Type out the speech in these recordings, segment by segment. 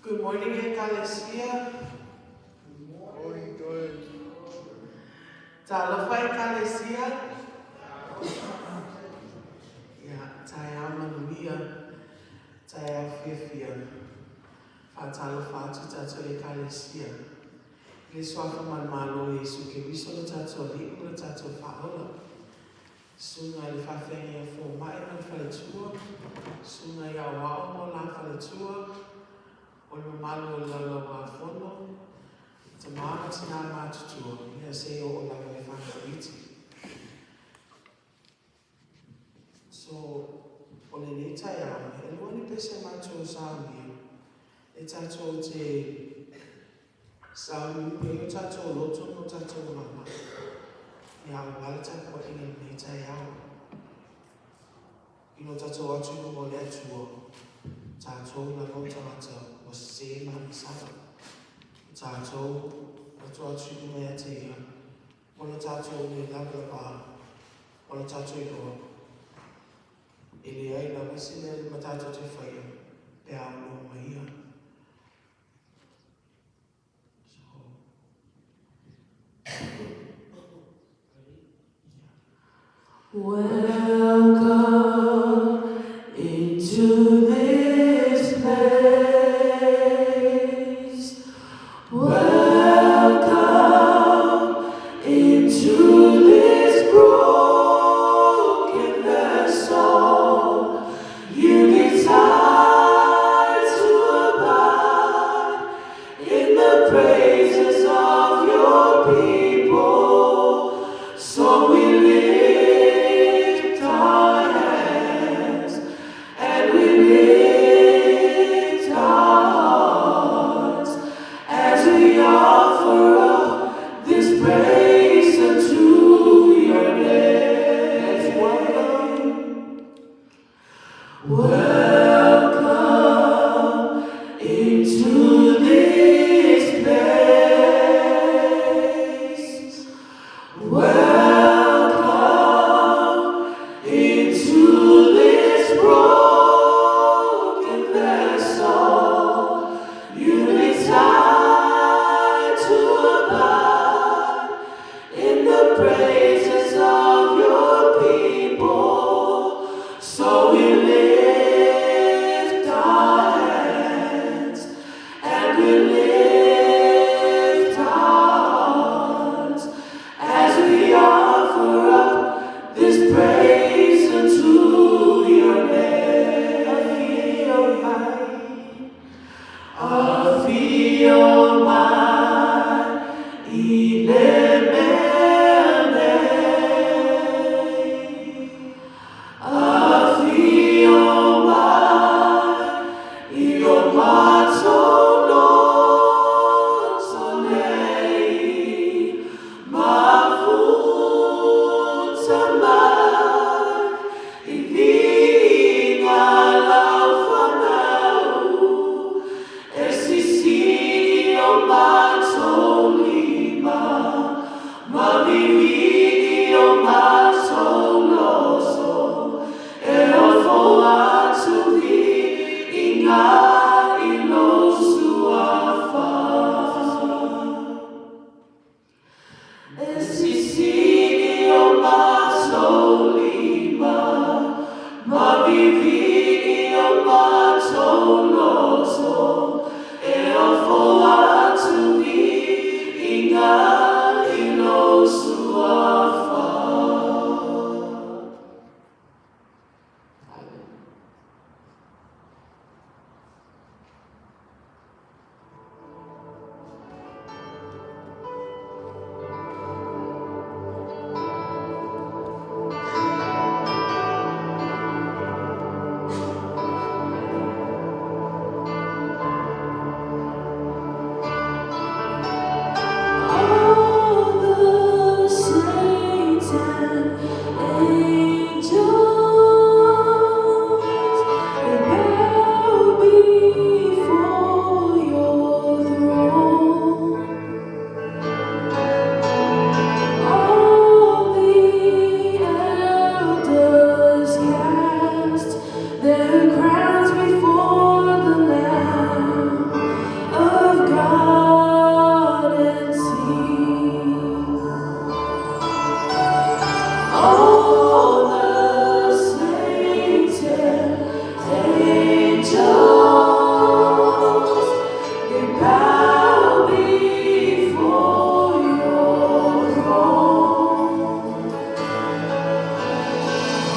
Good morning, Ekalesia. Morning, Joyce. Talofa Ekalesia. Ia, taeao manuia, taeao fiafia. Faatalofa atu tatou i Ekalesia. I le Suafa ma le Malo o Iesu Keriso lo tatou Alii ma lo tatou Faaola. Susuga i le Faafeagaiga Fomai ma le Faletua, Susuga i Aoao ma o la Faletua, o le mamalu o le Laulau-a-Fono, Tama ma Tina matutua, ia seia oo lava i fanau iti. So, o lenei taeao, e lua ni pese matou saunia, e tatou te sauniuni pea i o tatou loto ma o tatou agaga, ia aua le tapuaiga i lenei taeao. Ina ua tatou atu i luma o le Atua, tatou lava o tagata ua sese ma agasala. O tatou na tua atu i luma ia te Ia, ma lo tatou le lavalava, ma lo tatou iloa, e leai lava se mea ma tatou te faia pe a aunoa ma Ia. So, Welcome into this place. Welcome into this broken vessel. You desire to abide in the praises of your people. So we lift Into this place. Welcome into this broken vessel. You desire to abide in the praises of your people. So we lift our hands and we lift our hearts as we offer up this praise unto your name. Afio mai, ile Afio mai, io matono solei, mafuta mai, i viga lau whanau, e sisi o matolima, ma vivi o matoloso, e ofo atu vi i ngā ilo suafa. E sisi o matolima, ma vivi o matoloso, e ofo atu vi i ngā ilo suafa. All the saints and angels, they bow before your throne. All the elders cast their crowns before the Lamb of God and sing. All the saints and angels, they bow before your throne.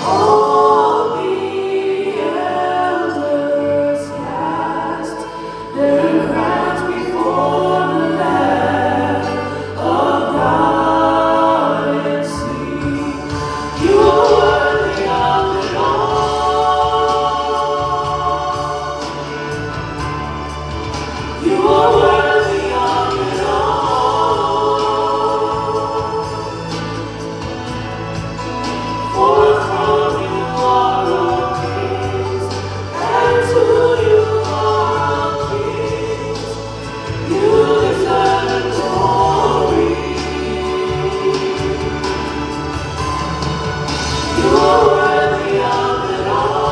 All the elders cast their crowns before the Lamb of God and sing. You are worthy of it all. You are worthy of it all. For from you are all things, and to you are all things. You deserve the glory. You are worthy of it all.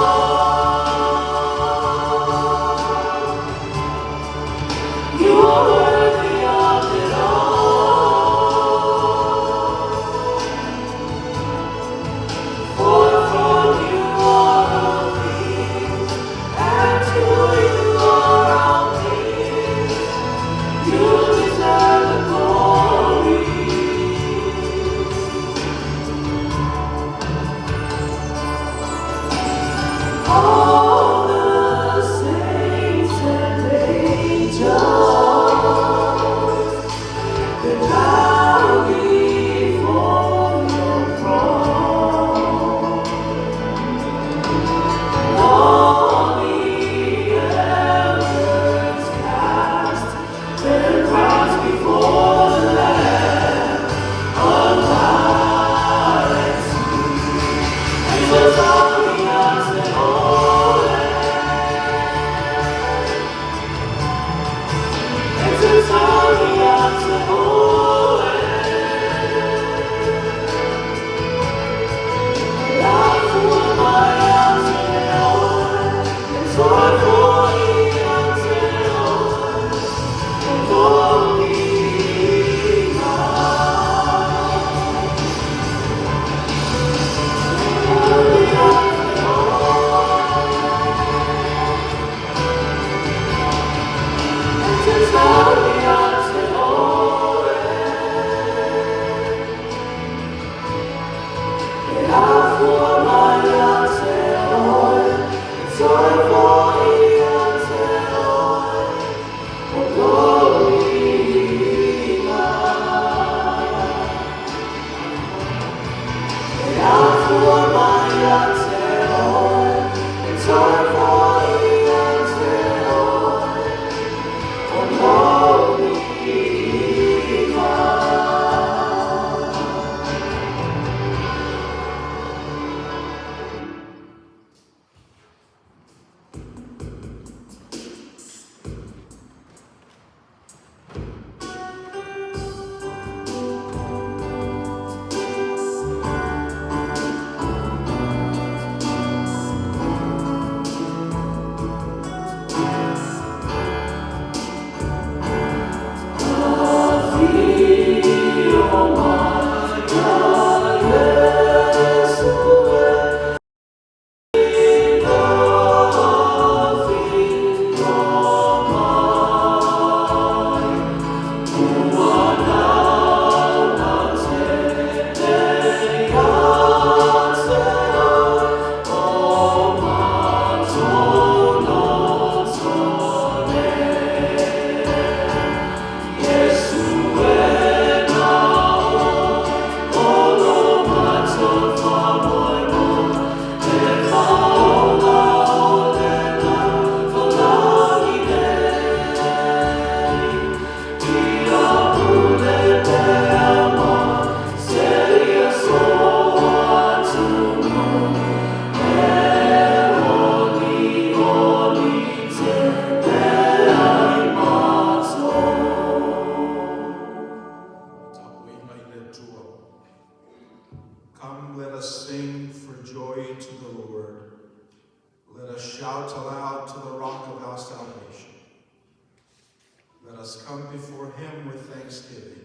us come before him with thanksgiving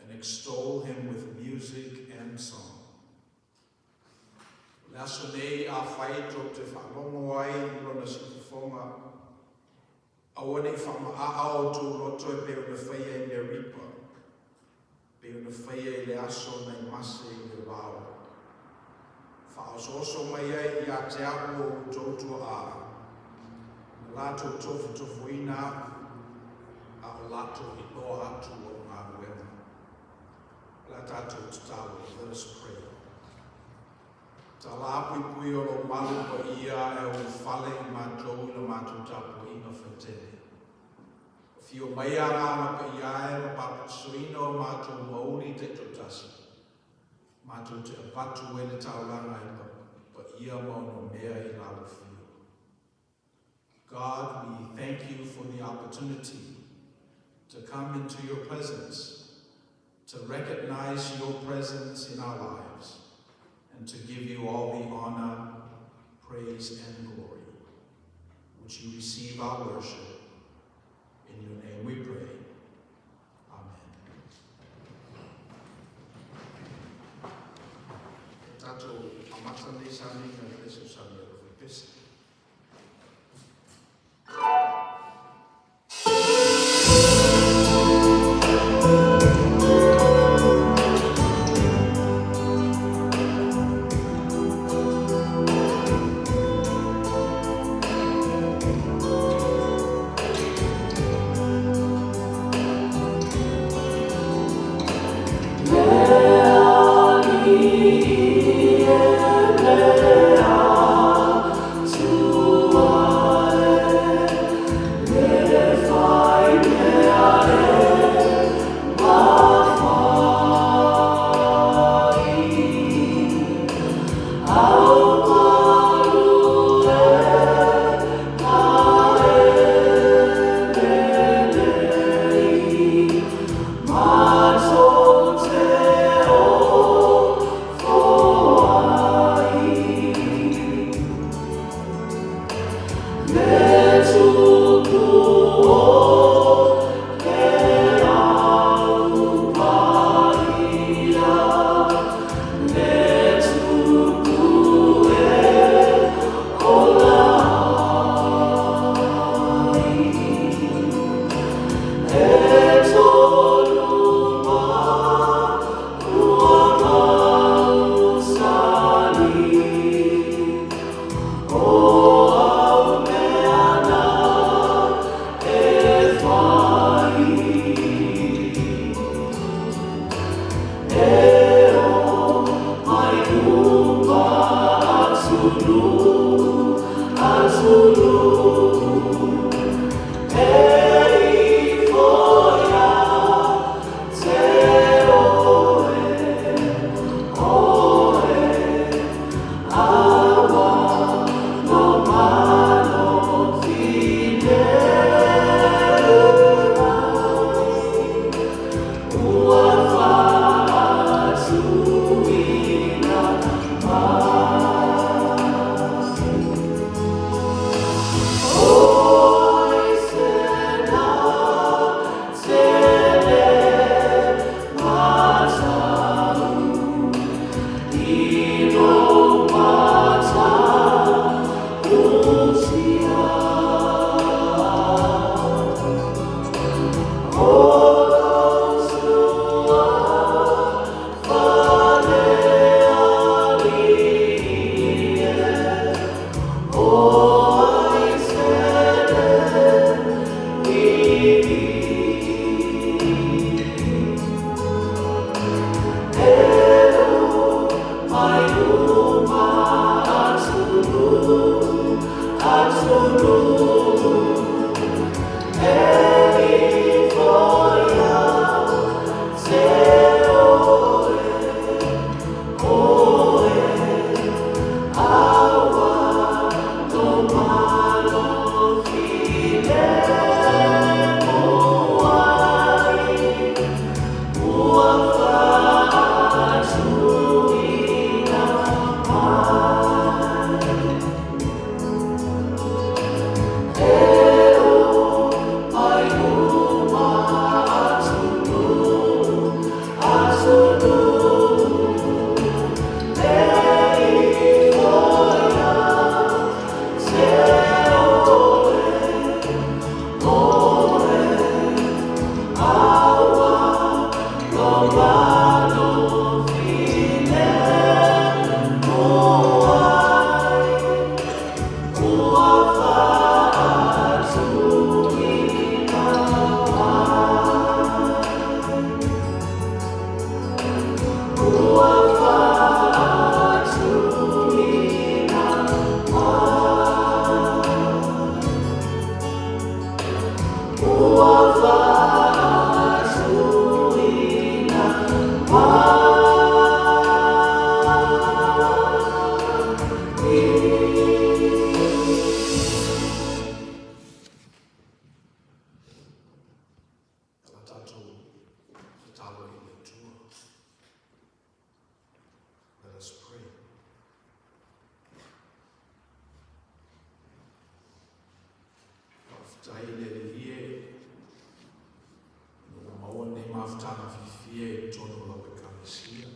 and extol him with music and song. O le aso nei afai tou te faalogo ai i lona siufofoga, aua ne i faamaaa o outou loto e pei ona faia i Meripa, pei ona faia i le aso nai Mase i le vao. Faaosooso mai ai ia te a'u o outou tua'a, na latou tofutofuina a'u, a o latou iloa atu o'u galuega. O le a tatou tatalo. Let us pray. Talapuipui o lou malu paia e ulufale i matou i la matou tapuaiga faitele. Afio mai Agaga Paia e ma papatisoina o matou mauli taitoatasi, matou te avatu ai le taulaga i paia ma onomea i lau afio. God, we thank you for the opportunity to come into your presence, to recognize your presence in our lives, and to give you all the honor, praise, and glory. Would you receive our worship? In your name we pray. Amen. Tatou amata nei sauniga i le sausaunia o Fepesi. Le Alii e Ua faatuina Ala tatou tatalo i le Atua. Let us pray. Faafetai i le Alii e, ina ua maua lenei mafutaga fiafia i totonu o lau Ekalesia.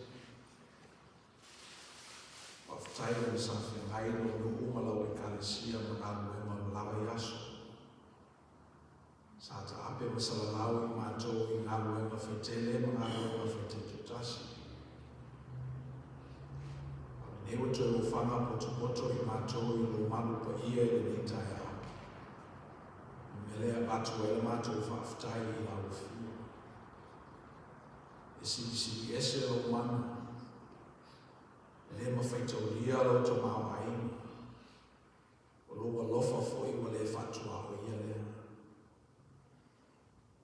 Faafetai ona sa feagai lou nuu ma lau Ekalesia ma galuega o le lava i aso. Sa taape ma salalau i matou i galuega faitele ma galuega faitaitoatasi. A o lenei ua toe ofaga potopoto i matou i lou malu paia i lenei taeao. O le mea lea e avatu ai la matou faafetai i lau Afio. E silisili ese lou mana, e le mafaitaulia lou tamaoaiga. O lou alofa foi ua le faatuaoia lea.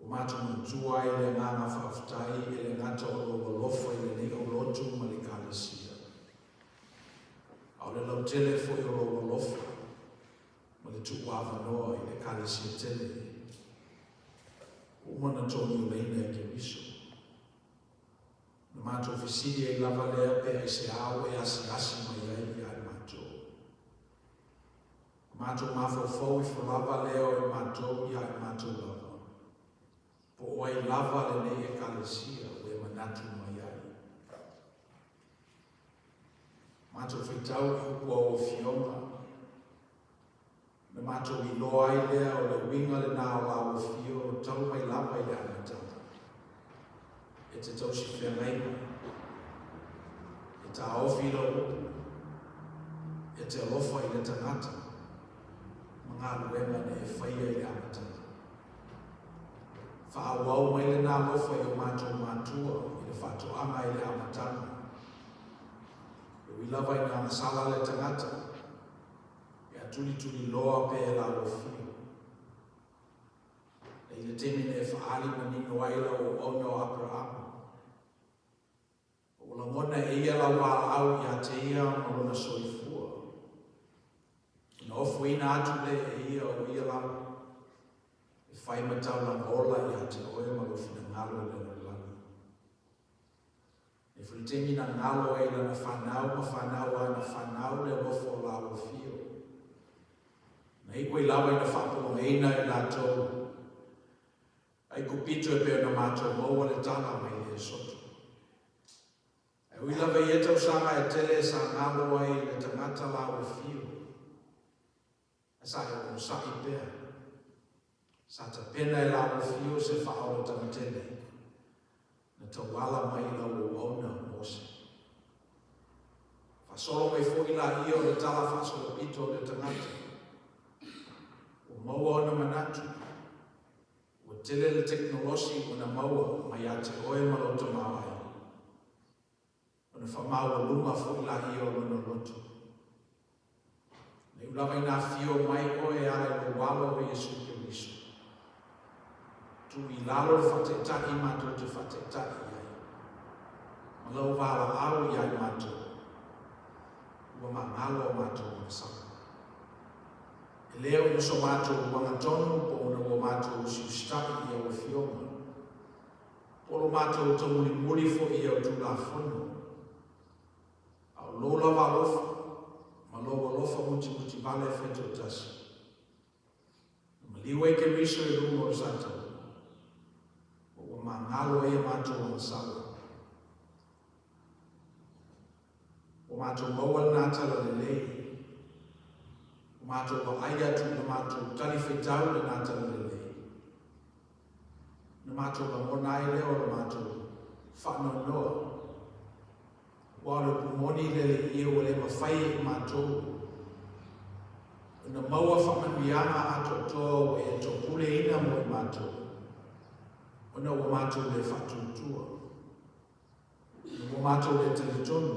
Ua matou manatua ai le agaga faafetai e le gata o lou alofa i lenei aulotu ma le Ekalesia, a o le lautele foi o lou alofa ma le tuuavanoa i le Ekalesia tele ua uma ona toniolaina e Keriso. Na matou fesili ai lava lea pe aisea ua e asiasi mai ai ia i matou. Na matou mafaufau ifo lava lea o i matou ia i matou lava. Po o ai lava lenei Ekalesia ua e manatu mai ai. Matou faitau i upu a ua Afioga, na matou iloa ai lea o le uiga lena o lau afio talu mai lava i le amataga. E te tausi feagaiga, e taofi i lau upu, e te alofa i le tagata ma galuega na e faia i le amataga. Faaauau mai lena alofa i o matou matua i le faatoaga i le amataga. E ui lava ina agasala le tagata, E atulituli loa pe e lau afio. E i le taimi na e faaali manino ai lau auauna o Aperahama, ua lagona e ia lau valaau ia te ia ma lona soifua. Ona ofoina atu lea e ia o ia lava, e fai ma taulaga ola ia te oe ma lou finagalo i le lalolagi. E foi taimi na galo ai lana fanau ma fanau ana fanau le alofa o lau afio. Na iu ai lava ina faapologaina i latou ai kupito e pei ona matou maua le tala mai le Esoto. Ae ui lava i ia tausaga e tele sa galo ai le tagata lau afio, ae sa e onosai pea. Sa tapena e lau afio se faaolataga tele na tauala mai i lau auauna o Mose. Faasolo mai foi laia o le tala faasolopito o le tagata. Ua maua ona manatu, ua tele le tekonolosi ua na maua mai ia te oe ma lou tamaoaiga. Ona faamaualuga foi laia o lona loto. Na iu lava ina afio mai oe e ala i lou alo o Iesu Keriso. Tuu i lalo le faataitai matou te faataitai i ai, ma lau valaau ia i matou, ua magalo a matou agasala. E le ona so matou agatonu po ona ua matou usiusitai i au afioga, po o lo matou taumulimuli foi i au Tulafono, a o lou lava alofa ma lou alofa mutimutivale faitoatasi, na maliu ai Keriso i luga o le Satani, ma ua magalo ai a matou agasala. Ua matou maua lena talalelei, ua matou vaai atu i la matou talifuaitau lena talalelei. Na matou lagona ai lea o le matou faanoanoa, aua o le upu moni lea le ie ua le mafai e i matou ona maua faamanuiaga atoatoa ua e topuleina mo i matou, ona ua matou le faatuatua, ona ua matou le talitonu,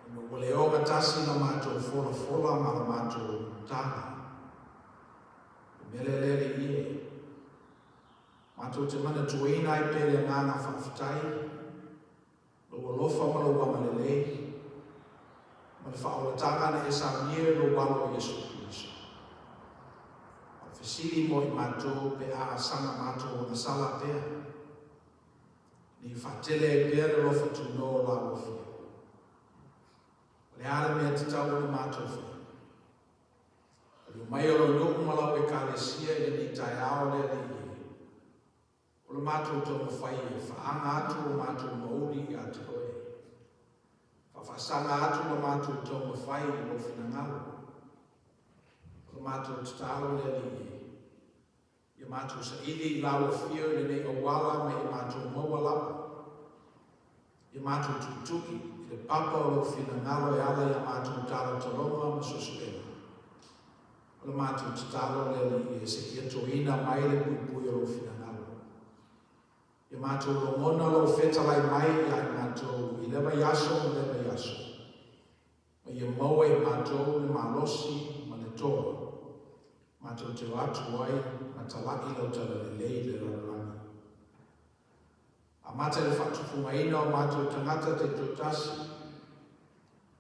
ona ua le ogatasi la matou folafola ma la matou taga. O le mea lea le ie. Matou te manatuaina ai pea le agaga faafetai, lou alofa ma lou agalelei, ma le faaolataga na e saunia i lou Alo o Iesu Keriso. A o fesili mo i matou pe a saga matou agasala pea, ne i faatele ai pea le alofa tunoa o la ua fia. O le a le mea tatau ona matou faia? Paliu mai o lou nuu ma lau Ekalesia i lenei taeao le Alii e. O le matou taumafai e faaaga atu o matou mauli ia te Oe. Faafaasaga atu la matou taumafai i lou finagalo. O le matou tatalo le Alii e. Ia matou saili i lau afio i lenei auala ma ia matou maua lava. Ia matou tutuki i le papa o lou finagalo e ala ia matou talotaloga ma suesuega. O le matou tatalo le Alii e seia toina mai le puipui o lou finagalo. Ia matou logona lou fetalai mai ia i matou i lea vaiaso ma lea vaiaso. Ma ia maua e matou le malosi ma le toa, matou te o atu ai ma tala'i lau talalelei i le lalolagi. Amata i le faatufugaina o matou tagata taitoatasi,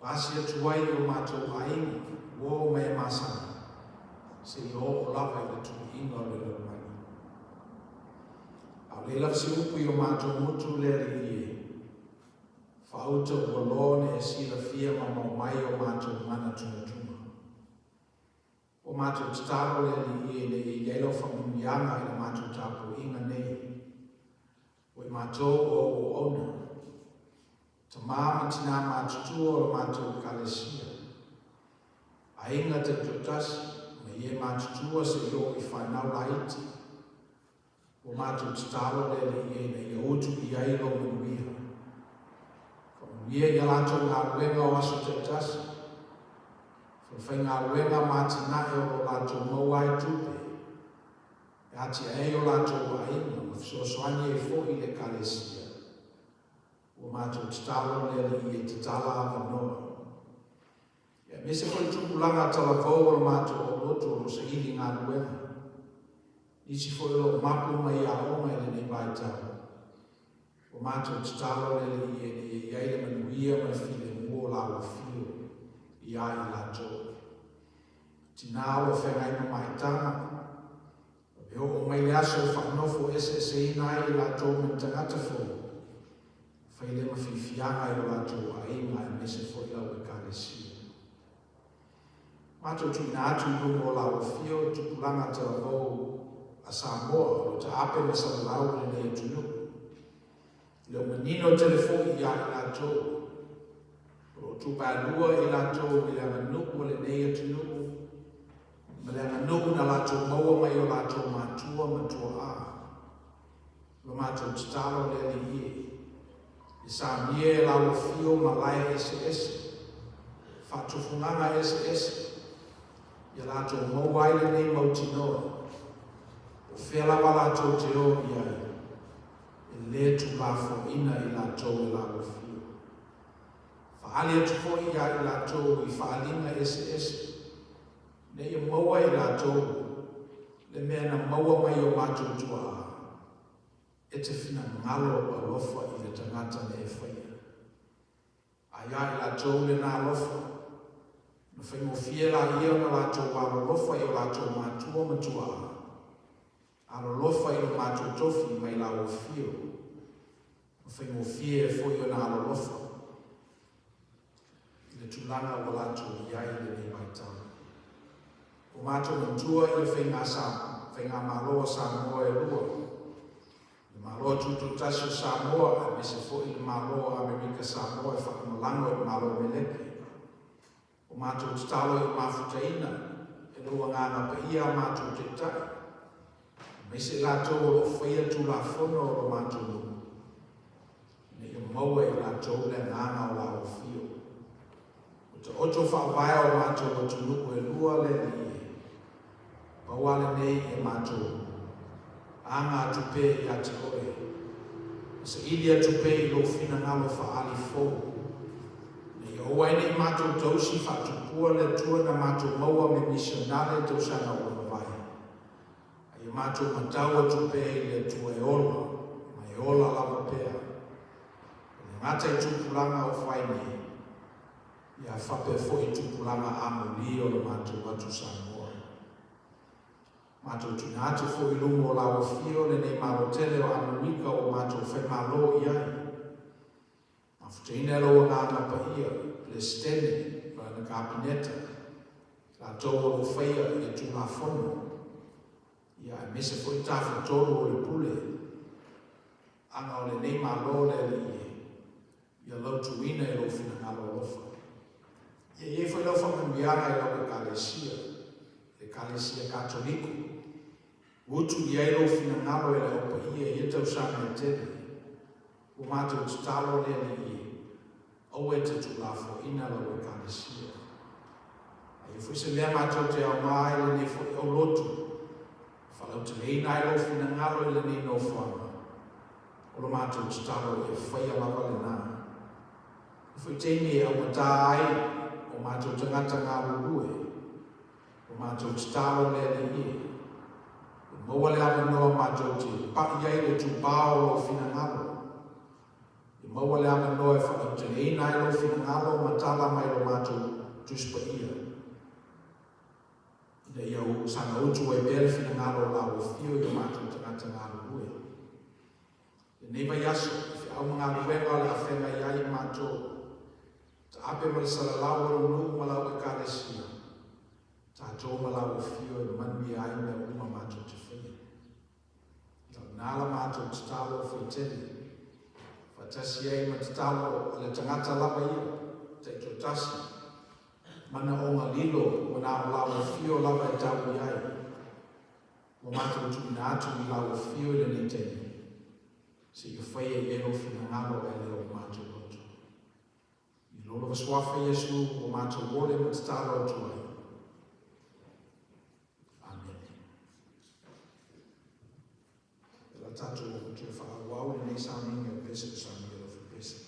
pasi atu ai i o matou aiga, uo ma e masani, seia oo lava i le tuuiga o le lalolagi. A o leai lava se upu i o matou motu le Alii e, Faauta ua loa ona e silafia mamao mai o matou manatunatuga. Ua matou tatalo le Alii e ne i i ai lau faamanuiaga i la matou tapuaiga nei. Ua i matou o au auauna, tamā ma tinā matutua o la matou Ekalesia, aiga taitoatasi ma ie matutua seia oo i whanau laiti, Ua matou tatalo le Alii e ina ia utu i ai lou manuia. Faamanuia i a latou galuega o aso taitasi, falefaigaluega ma atinae o lo o latou maua ai tupe, e atiae ai o latou aiga ma fesoasoani ai foi i le Ekalesia. Ua matou tatalo le Alii e tatala avanoa. Aemaise foi le tupulaga talavou o le matou aulotu o lo o saili galuega. Nisi foi o lo o mapu mai aoga i lenei vaitau. Ua matou tatalo le Alii ina ia i ai le manuia ma le filemu o la ua afio ia i latou. Tina o lo o feagai ma maitaga, e oo mai le aso e faanofo eseeseina ai i latou ma ni tagata fou, fai lea ma fiafiaga i o latou aiga aemaise foi lau Ekalesia. Matou tuuina atu i luga o lau afio i tupulaga talavou a Samoa o lo o taape ma salalau i lenei atunuu. E le o manino tele foi ia i latou o lo o tupaelua i latou i le aganuu o lenei atunuu ma le aganuu na latou maua mai o latou matua ma tuaa. O le matou tatalo le Alii e, e saunia e lau afio malae eseese, faatufugaga eseese, ia latou maua ai lenei mautinoa, po o fea lava latou te o i ai, e le tulafoina i latou e lau afio. Faaali atu foi ia i latou i faaaliga eseese, ina ia maua e latou le mea na maua mai o matou tuaa, e te finagalo alofa i le tagata na e faia. A ia i latou lena alofa, ona faigofie laia ona latou alolofa i o latou matua ma tuaa, alolofa i lo matou tofi mai lau afio, ma faigofie foi ona alolofa i le tulaga ua latou i ai i lenei vaitau. Ua matou manatua i le faiga faigamalo a Samoa e lua, le Malo Tutoatasi o Samoa aemaise foi le Malo o Amerika Samoa e faalagolago i le Malo Meleki. Ua matou tatalo i mafutaina e lou Agaga Paia a matou Taitai, aemaise i latou o lo o faia Tulafono o lo matou nuu, ina ia maua e i latou le agaga o lau afio. Ua taoto faavae o matou atunuu e lua le Alii e. Pau lava lenei e matou aga atu pea ia te oe, ma saili atu pea i lou finagalo faaali fou, ina ia aua ai ne i matou tausi faatupua le Atua na matou maua me misionare i tausaga ua mavae. A ia matou matau atu pea i le Atua e ola, ma e ola lava pea. E le gata i tupulaga o fai nei, ia faapea foi i tupulaga amuli o le matou atu Samoa. Matou tuuina atu foi i luga o lau afio lenei Malo tele o Amerika ua matou faimalo i ai. Mafutaina e lou Agaga Paia, Peresetene ma lana Kapeneta, latou o lo o faia ia Tulafono, ia aemaise foi Tafatolu o le Pule, aga o lenei Malo le Alii e, ia lautuina i lou finagalo alofa. Ia i ai foi lau faamanuiaga i lau Ekalesia, le Ekalesia Katoliko, ua utu i ai lou finagalo e le Au Paia i ia tausaga e tele. Ua matou tatalo le Alii e, aua e te tuulafoaiina lau Ekalesia. A i ai foi se mea matou te aoga ai i lenei foi aulotu, e faalauteleina ai lou finagalo i lenei nofoaga, o lo matou tatalo ia faia lava lena. I foi taimi e augata ai o matou tagata galulue, o matou tatalo le Alii e, e maua le avanoa matou te pa'i ai le tupao o lou finagalo, e maua le avanoa e faalauteleina ai lou finagalo ma tala mai lo matou Tusi Paia, ina ia saga utu ai pea le finagalo o lau afio i o matou tagata galulue. Lenei vaiaso, i feau ma galuega o le a feagai ai matou, taape ma le salalau o lou nuu ma lau Ekalesia, tatou ma lau afio e manuia ai mea uma matou te faia. Ia o lena la matou tatalo faitele, faatasi ai ma tatalo a le tagata lava ia, taitoatasi, manaoga lilo ua na o lau afio lava e tau i ai. Ua matou tuuina atu i lau afio i lenei taimi, seia faia i ai lou finagalo e le o matou loto. I lo lava suafa Iesu ua matou ole ma tatalo atu ai. Amene. E la tatou toe faaauau lenei sauniga i pese o saunia lofi pese.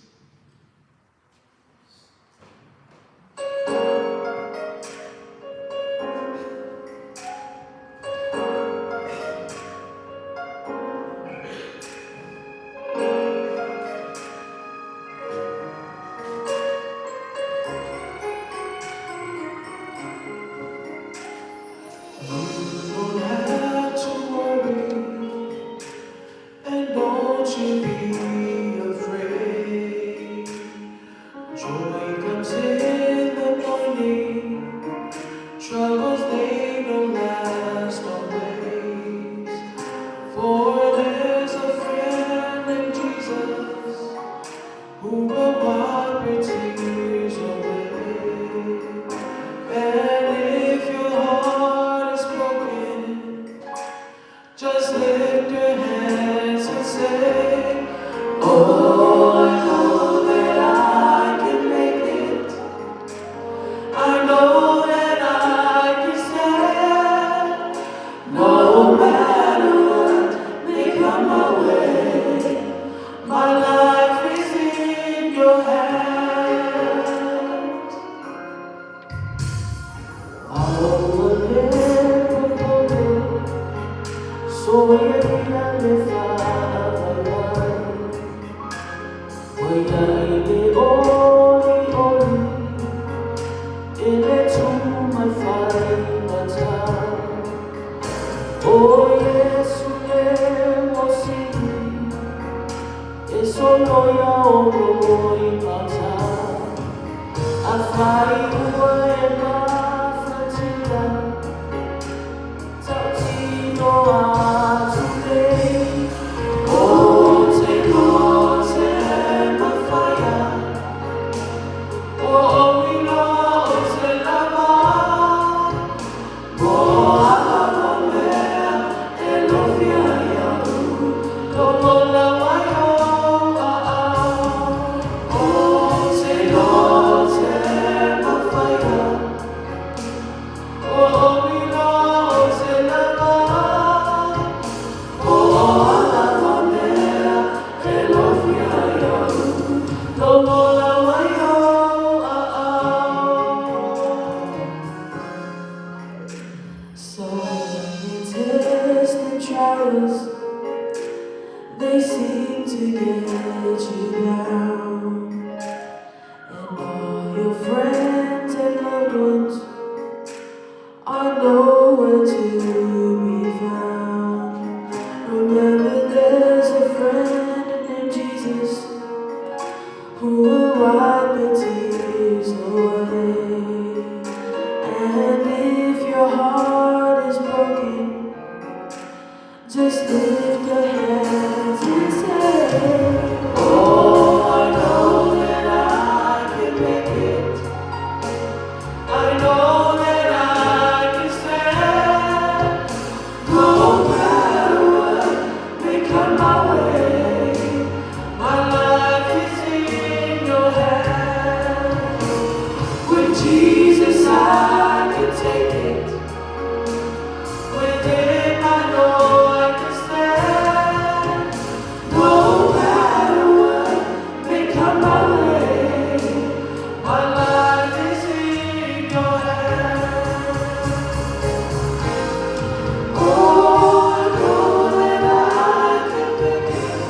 You don't have to worry, and don't you be afraid. Joy comes in the morning, troubles they don't last always. For there's a friend in Jesus who will wipe your tears away. And if your heart is broken, just lift your hands and say, Oh, I know that I can make it. I know that I can stand. No matter what may come my way, my life is in your hands. trials, they seem to get you down, and all your friends and loved ones are nowhere to be found. Remember, there's a friend named Jesus who will wipe your tears away. And if your heart is broken, just lift your hands and say, Oh, I know that I can make it. I know that I can stand. No matter what may come my way, my life is in your hands. With Jesus, I can take it. With Him, I know I can stand. No matter what may come my way, my life is in your hands. Oh, I know that I can make it.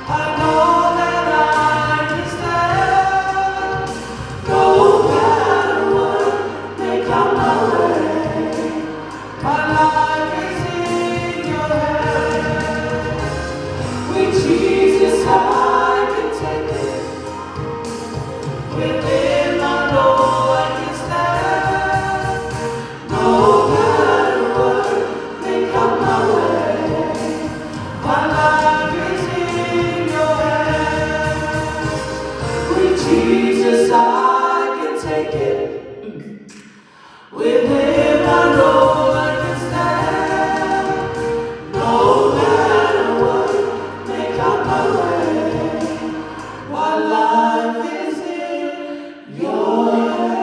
I know that I can stand. No matter what may come my way, my life is in your hands. With Jesus, I can take it. With Him, I know I can stand. No matter what may come my way, my life is in your hands. With Jesus, I can take it. With Him, I know I can stand. No matter what may come my way, my life is in your hands.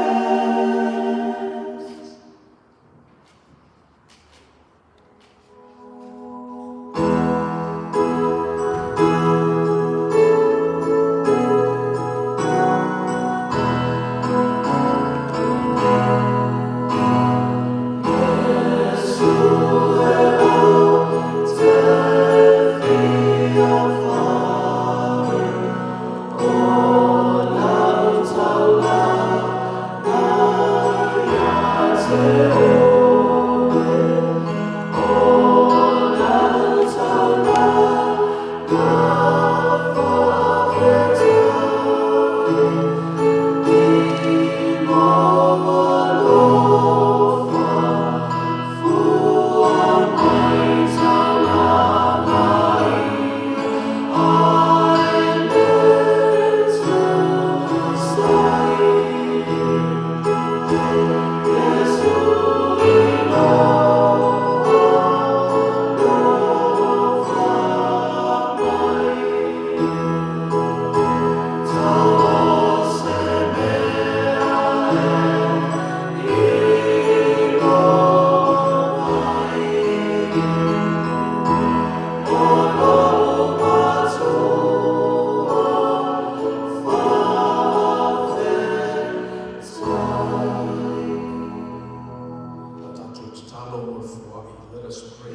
Let us pray.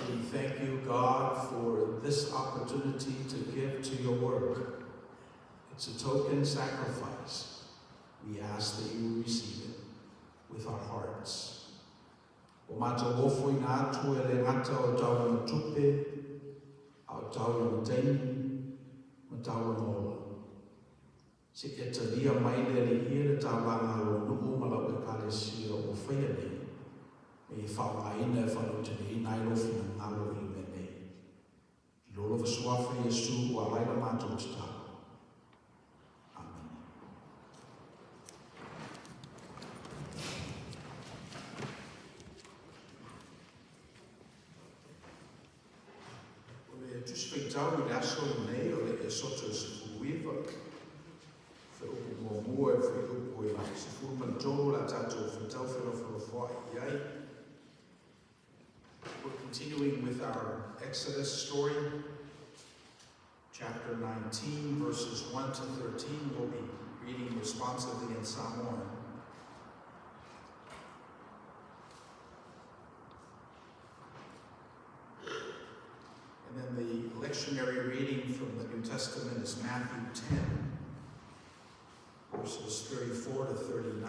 We thank you, God, for this opportunity to give to your work. It's a token sacrifice. We ask that you receive it with our hearts. O mātou ofo i ngā atua e le ngata o tauranga tupe, a o tauranga teini, ma tauranga ola. Se e talia mai le ali ia le tālanga lo nuu ma lau e kalesia o whaia nei, me i whaongaina e whanau ina i lofi na ngalo i me nei. I lolo vasuafa Iesu ua laila mātou te tālo. Amen. O le tusi faitau i le aso nei o le Esoto 19. Fe upu muamua e fai upu i 13 la tātou faitau wherowhero i ai. We're continuing with our Exodus story. Chapter 19, verses 1 to 13. We'll be reading responsively in Samoan. And then the lectionary reading from the New Testament is Matthew 10, verses 34 to 39.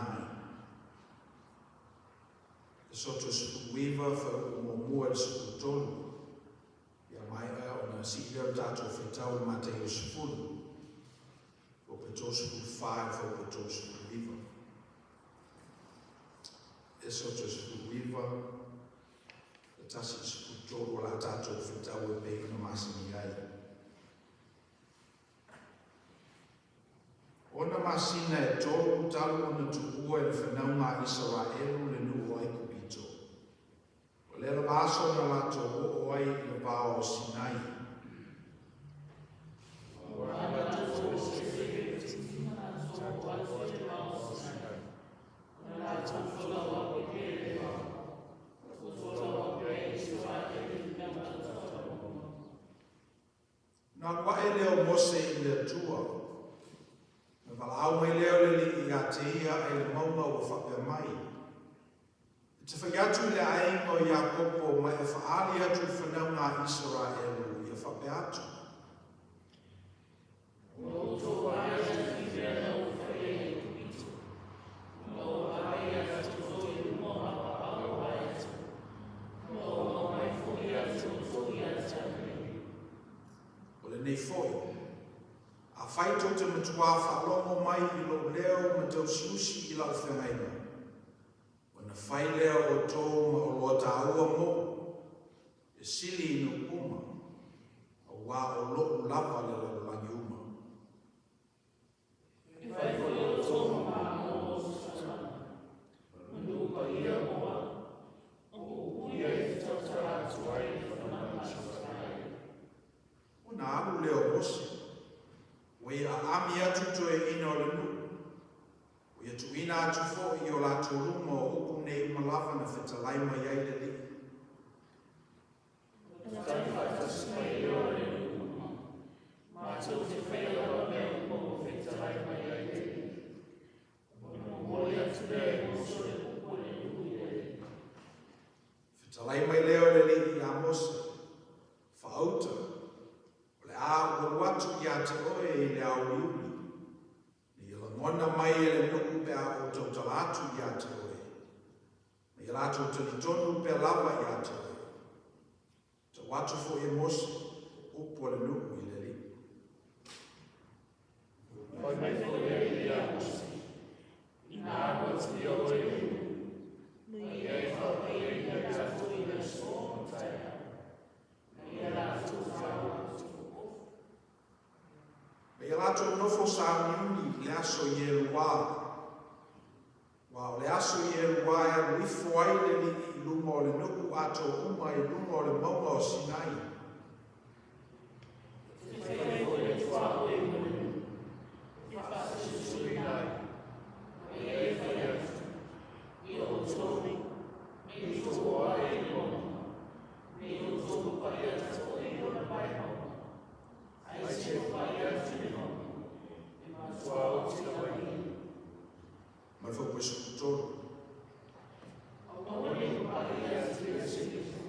Aso 19 fuaingupu muamua i le 13. Ia maea ona sii lea o le tatou faitau i Mateio 10, fuaiupu 34 i le fuaiupu 39. Aso 19, 1 i le 13 o le a tatou faitau e pei ona masani ai. 6 masina e 3 talu ona tuua e le fanauga a Isaraelu le nuu o Aikupito. O lea lava aso na latou oo ai i le vao o Sinai. Ona alu ae lea o Mose i le Atua, ona valaau mai lea o le Alii ia te ia mai le mauga ua faapea mai, E te fai atu i le aiga o Iakopo ma e faaali atu i le fanauga a Isaraelu, ia faapea atu. Ua outou vaai atu i mea na ou faia i Aikupito, ma ou vaai atu foi i luma o mapaau o Aeto, ma ou aumai foi ia te outou ia te au nei. O lenei foi, afai tou te matuā faalogo mai i lou leo ma tausiusi i lau feagaiga, ona fai lea o outou ma oloa taua moʻu, e sili i nuu uma, auā o loʻu lava le lalolagi uma. E fai foi outou ma Malo o tausaga, ma nuu paia mo au, o upu ia e te tautala atu ai i le fanauga a Isaraelu. Ona alu lea o Mose, ua ia aami atu toeaiina o le nuu, ua ia tuuina atu foi i o latou luma o upu nei uma lava na fetalai mai ai le Alii. Ona tali faatasi mai lea o le nuu uma, Matou te faia lava mea uma ua fetalai mai ai le Alii. Ona momoli atu lea e Mose o le upu a le nuu i le Alii. Fetalai mai lea o le Alii ia Mose, Faauta, o le a ou alu atu ia te oe i le aoiuli, ina ia lagona mai e le nuu pe a ou tautala atu ia te oe, ma ia latou talitonu pea lava ia te oe. Tau atu foi e Mose upu a le nuu i le Alii. Fai mai foi le Alii ia Mose, Ina alu atu ia oe i le nuu, ma ia e faapaiaina i latou i le aso ma le taeao, ma ia latou taua tufuofu. Ma ia latou nofo sauniuni i le aso ieluā, aua o le aso ieluā e alu ifo ai le Alii i luma o le nuu atoa uma i luga o le mauga o Sinai. E te fai foi le tuaoi mo le nuu, e faasuisuina ai, ma ia e fai atu, I outou, ne i to ae i le mauga, ne i outou papai atu foi i ona paemauga, ae se papai atu i le mauga, e matua oti lava ia. Ma le fuaiupu 13. Aua ne i papai ia te ia se ifo,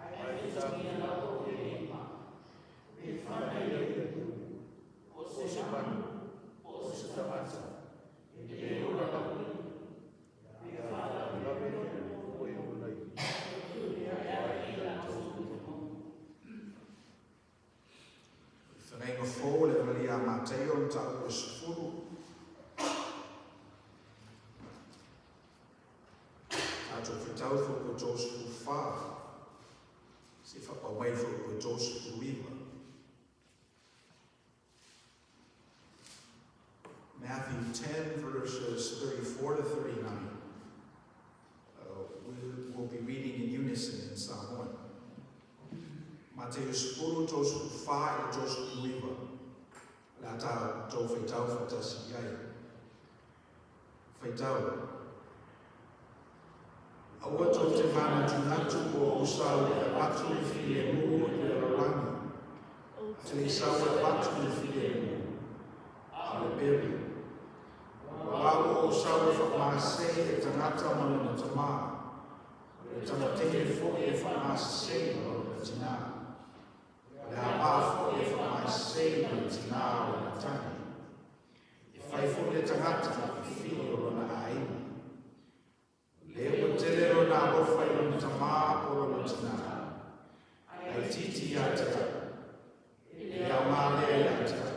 ae fetagia lava o ia i ma, me fana ia i le nuu, po o se manu, po o se tagata, e le ola lava ia. Me faalavelave ia le nuu e ola i e ae i latou i le mauga. O le Feagaiga Fou o le Evalia a Mataio, mataupu e 10. Tatou faitau i fuaiupu e 34, seia faapau mai i le fuaiupu e 39. Matthew 10, verses 34 to 39. We will be reading in unison in Samoan. Mateio 10, 34 i le 39. O le a tatou faitau faatasi i ai. Faitau. Aua tou te manatunatu ua ou sau e avatu le filemu i le lalolagi. Ou te le i sau e avatu le filemu, a o le pelu. Aua ua ou sau e faamasei le tagata ma lona tamā, o le tamateine foi e faamasesei ma lona tinā. Le aoga foi e faamaisei ma le tinā o le matagi. E fai foi le tagata ma fafine o lona aiga. O le ua tele lona alofa i lona tamā po o lona tinā, ae itiiti ia te au, e le aoga lea ia te au.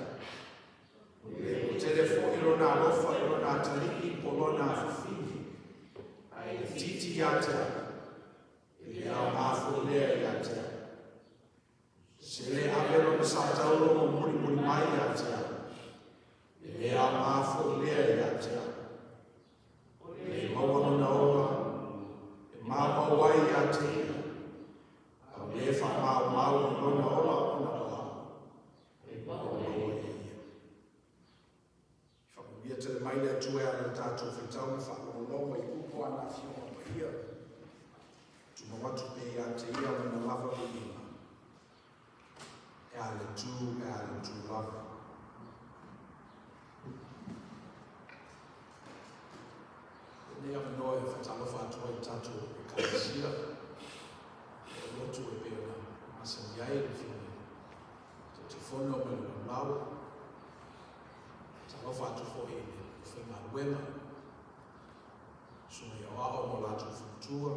O le ua tele foi lona alofa i lona atalii po o lona afafine, ae itiiti ia te au, e le aoga foi lea ia te au. Se le ave lona satauro ma mulimuli mai ia te au, e le aoga foi lea ia te au. O le maua lona ola, e maumau ai ia te ia, a o le faamaumau i lona ola ona o au, e maua e ia. Faamanuia tele mai le Atua e ala i le tatou faitau ma faalogologo i upu a ana Afioga Paia. Tumau atu pea ia te Ia Lona lava viiga. E a le tu, e a le tu lava. Lenei avanoa e faatalofa atu ai i tatou Ekalesia, e lotu e pei ona masani ai le Afioga i le Taitaifono ma le Laulau. Talofa atu foi i le aufaigaluega, susuga i aoao ma o latou faletua,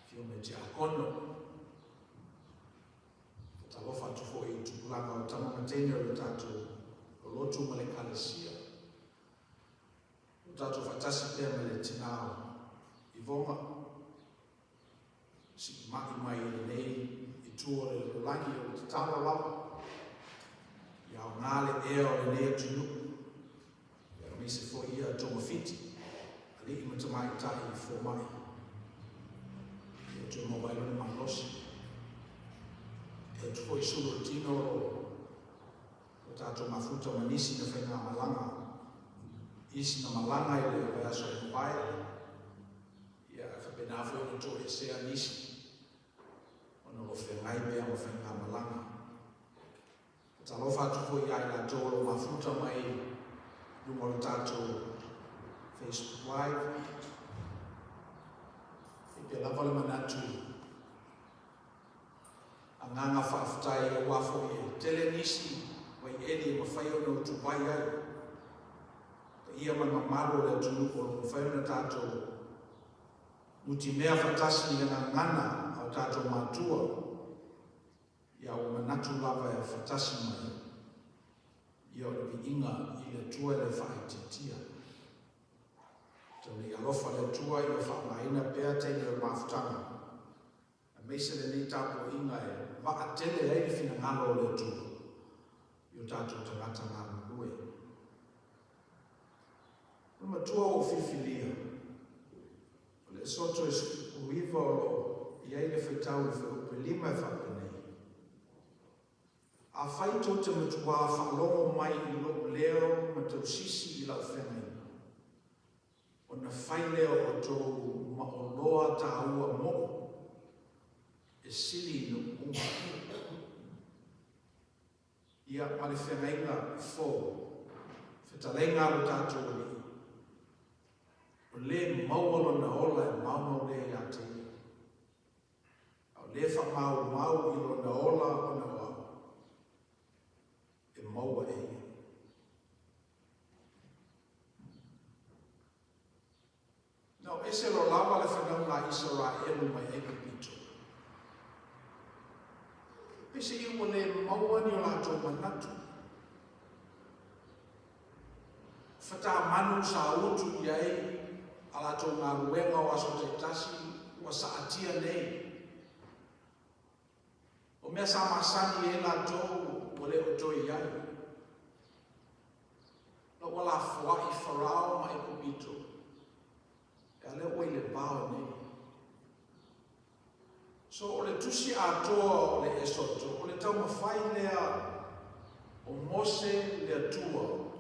afioga i tiakono. Talofa atu foi i tupulaga o tama ma teine o le tatou lotu ma le ekalesia. O tatou faatasi pea ma le tinā o Ivoga. Siimai mai i lenei itu o le lalolagi o le tatalo lava ia aoga le ea o lenei atunuu aemaise foi ia togafiti alii ma tamaitai i fomai ia toe maua ai lona malosi. E atu foi sulu o le tino o lo o tatou mafuta ma nisi na faigamalaga isi na malaga i le vaiaso ua mavae. Ia, e faapena foi ona toesea nisi ona o lo o feagai pea ma faigamalaga. Faatalofa atu foi ia i latou o lo o mafuta mai luga o le tatou Facebook Live. E pea lava le manatu agaga faafetai aua foi e tele nisi vaieli e mafai ona utuvai ai paia ma le mamalu o le atunuu o lo o mafai ona tatou nutimea faatasi i le gagana a o tatou matua, ia ua manatu lava e faatasi mai, ia o le viiga i le Atua e le faaitiitia. Tau nei alofa le Atua ia faaaogaina pea taimi o le mafutaga, aemaise lenei tapuaiga e vaatele ai le finagalo o le Atua i o tatou tagata galulue. O le matua ua ou filifilia, o le Esoto e 19 o lo o i ai le faitau i le fuaiupu e 5 e faapenei, Afai tou te matuā faalogo mai i lou leo ma tausisi i lau feagaiga, ona fai lea o outou ma oloa tāua moʻu e sili i nuu uma. Ia, ma le feagaiga fou, fetalaiga a lo tatou Alii, o le maua lona ola e maumau lea ia te ia. A o le faamaumau i lona ola ona o au, e maua e ia. Na o ese loa lava le fanauga a Isaraelu mai Aikupito. Peiseai ua le maua ni o latou manatu. Fatamanu sa utu i ai a latou galuega o aso taitasi ua saatia nei. O mea sa masani ai latou ua le o toe i ai. Na ua lafoai Farao ma Aikupito, a lea ua i le vao nei. So o le tusi atoa o le Esoto, o le taumafai lea o Mose le Atua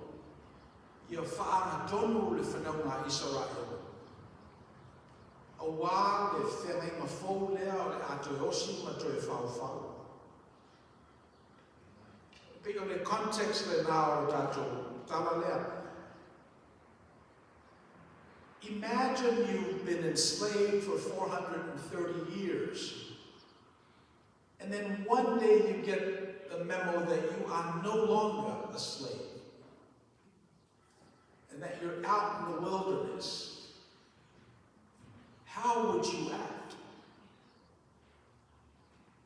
ia faagatonu le fanauga a Isaraelu, auā le feagaiga fou lea o le a toe osi ma toe faufau. E pei o le context lena o le tatou tala lea. Imagine you've been enslaved for 430 years. And then one day you get the memo that you are no longer a slave and that you're out in the wilderness. How would you act?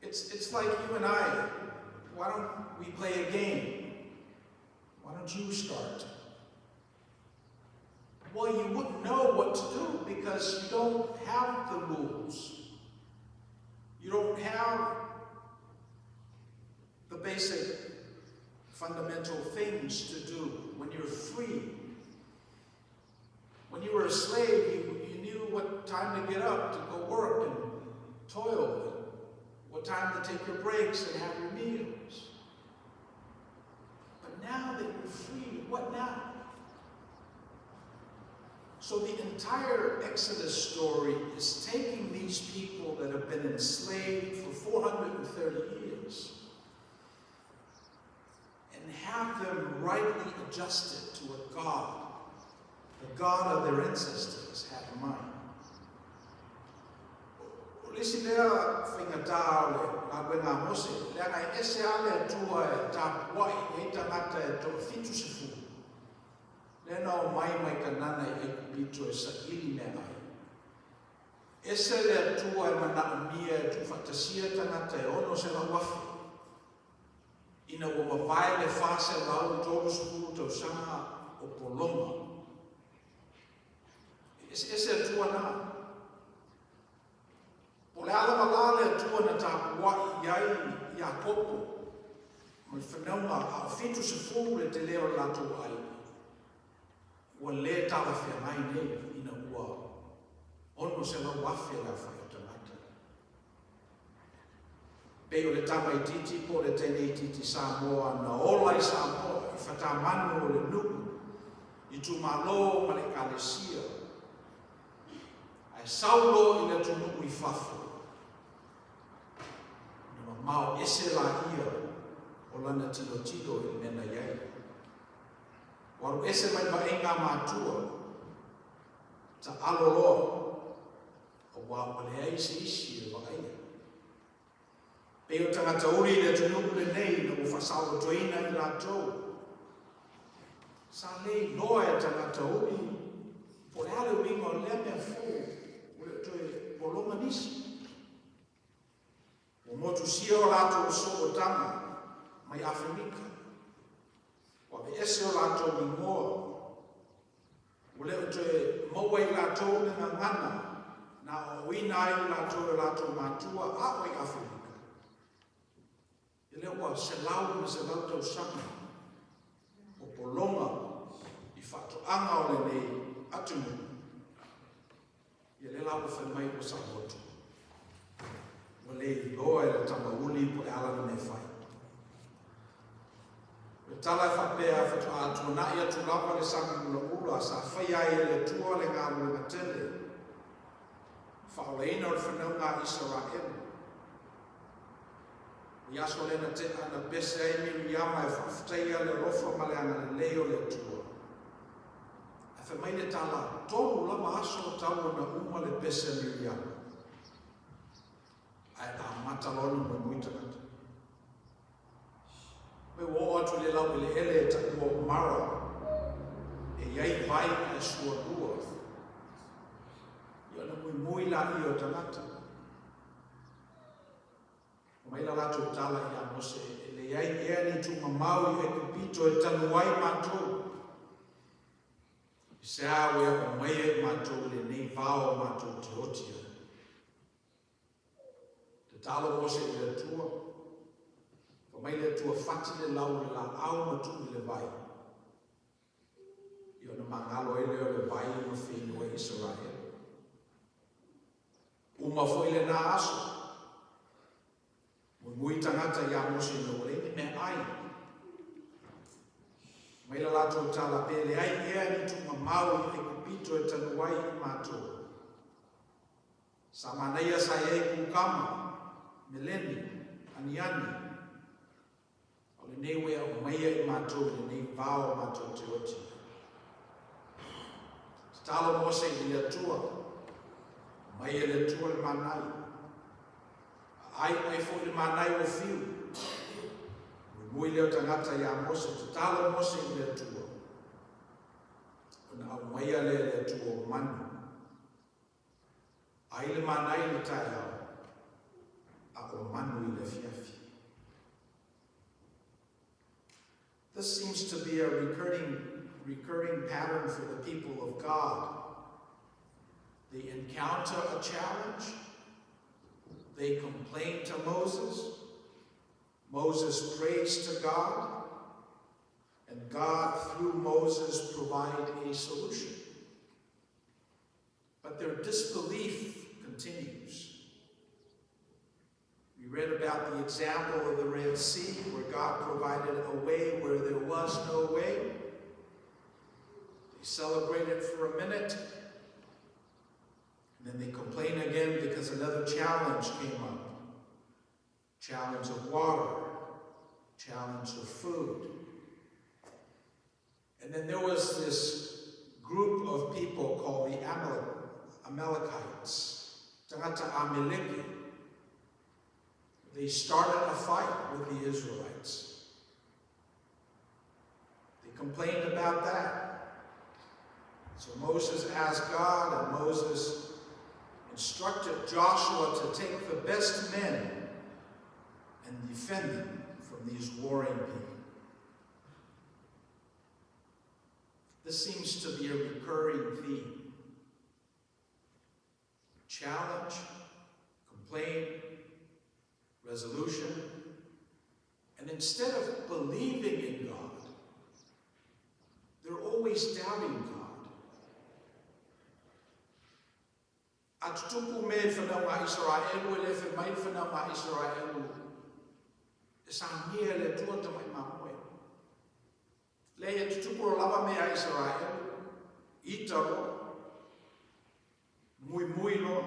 It's like you and I. Why don't we play a game? Why don't you start? Well, you wouldn't know what to do because you don't have the rules. You don't have the basic fundamental things to do when you're free. When you were a slave, you knew what time to get up to go work and toil, and what time to take your breaks and have your meals. But now that you're free, what now? So the entire Exodus story is taking these people that have been enslaved for 430 years and have them rightly adjusted to what God, the God of their ancestors, had in mind. O le isi lea faigata o le galuega a Mose, leaga e ese lava le Atua e tapuai ai tagata e toafitusefulu, lea na omai mai Kanana i Aikupito e saili meaai. Ese le Atua e manaomia e tuufaatasia tagata e 600,000, ina ua mavae le 430 tausaga o pologa. E eseese Atua na. Po o le a lava la le Atua na tapuai i ai Iakopo ma le fanauga a o 70 le tele o le latou aiga, ua le talafeagai nei ina ua 600,000 le aofai o tagata. Pei o le tamaitiiti po o le teineitiiti Samoa na ola i Samoa i whatamanu o le nuu, itumalo ma le ekalesia. Ae sau loa i le atunuu i fafo, ona mamao ese laia o lana tilotilo i le mea na i ai. Ua alu ese mai le vaaiga a matua, taalo loa, aua ua leai se isi e vaaia. Pei o tagata uli i le atunuu lenei ina ua faasaolotoina i latou. Sa le iloa e tagata uli po o le a le uiga o lea mea fou ua le o toe pologa nisi. Ua motusia o latou sootaga mai Aferika. Ua aveese o latou igoa. Ua le o toe maua i latou le gagana na aoaoina ai i latou e o latou matua a o i Aferika. E lea ua selau ma selau tausaga o pologa i faatoaga o lenei atunuu. Ia lea la ua fai mai ua saoloto. Ua le iloa e le tamauli po o le a lana mea e fai. O le tala e faapea, faatoa tuanai atu lava le sami ulaula sa faia ai e le Atua le galuega tele, faaolaina o le fanauga a Isaraelu. I aso lea na tea na pese ai Miriama e faafetaia le alofa ma le agalelei o le Atua. Ae fai mai le tala, tolu lava aso tau ona uma le pese a Miriama. Ae amata loa ona muimui tagata. Me ua oo atu i le laueleele e taua o Mara, e i ai vai ae sualua. Ia ona muimui laia o tagata. Fai mai la latou tala ia Mose, E leai ea ni tuumamao i Aikupito e tanu ai matou. I se a ua e aumaia i matou i lenei vao o matou te oti ai. Tatalo Mose i le Atua. Fai mai le Atua, Fati le lau o le laau ma tuu i le vai. Ia ona magalo ai lea o le vai ma feinu ai Isaraelu. Uma foi lena aso. Muimui tagata iā Mose ina ua leai ni meaai. Mai la latou tala, Pe leai ea ni tuumamao i Aikupito e tanu ai i matou. Sa manaia sa i ai kukama, meleni, aniani. A o lenei ua e aumaia i matou i lenei vao o matou te oti ai. Tatalo Mose i le Atua. Aumai e le Atua le manai. Aai mai foi le manai o fiu. Muimui lea o tagata ia Mose, tatalo Mose i le Atua. Ona aumaia lea e le Atua o manu. Ai le manai i le taeao, a o manu i le afiafi. This seems to be a recurring pattern for the people of God. They encounter a challenge. They complain to Moses. Moses prays to God. And God, through Moses, provide a solution. But their disbelief continues. We read about the example of the Red Sea, where God provided a way where there was no way. They celebrated for a minute, and then they complain again because another challenge came up. Challenge of water, challenge of food. And then there was this group of people called the Amalekites, Tangata Amaleki. They started a fight with the Israelites. They complained about that. So Moses asked God, and Moses instructed Joshua to take the best men and defend them from these warring people. This seems to be a recurring theme. Challenge, complaint, resolution. And instead of believing in God, they're always doubting God. A tutupu me whanau a Israelu e le whe mai whanau a Israelu e sa ngia le tua ta mai mamoe. Le e tutupu o lava me a Israelu, ita roa, mui mui loa,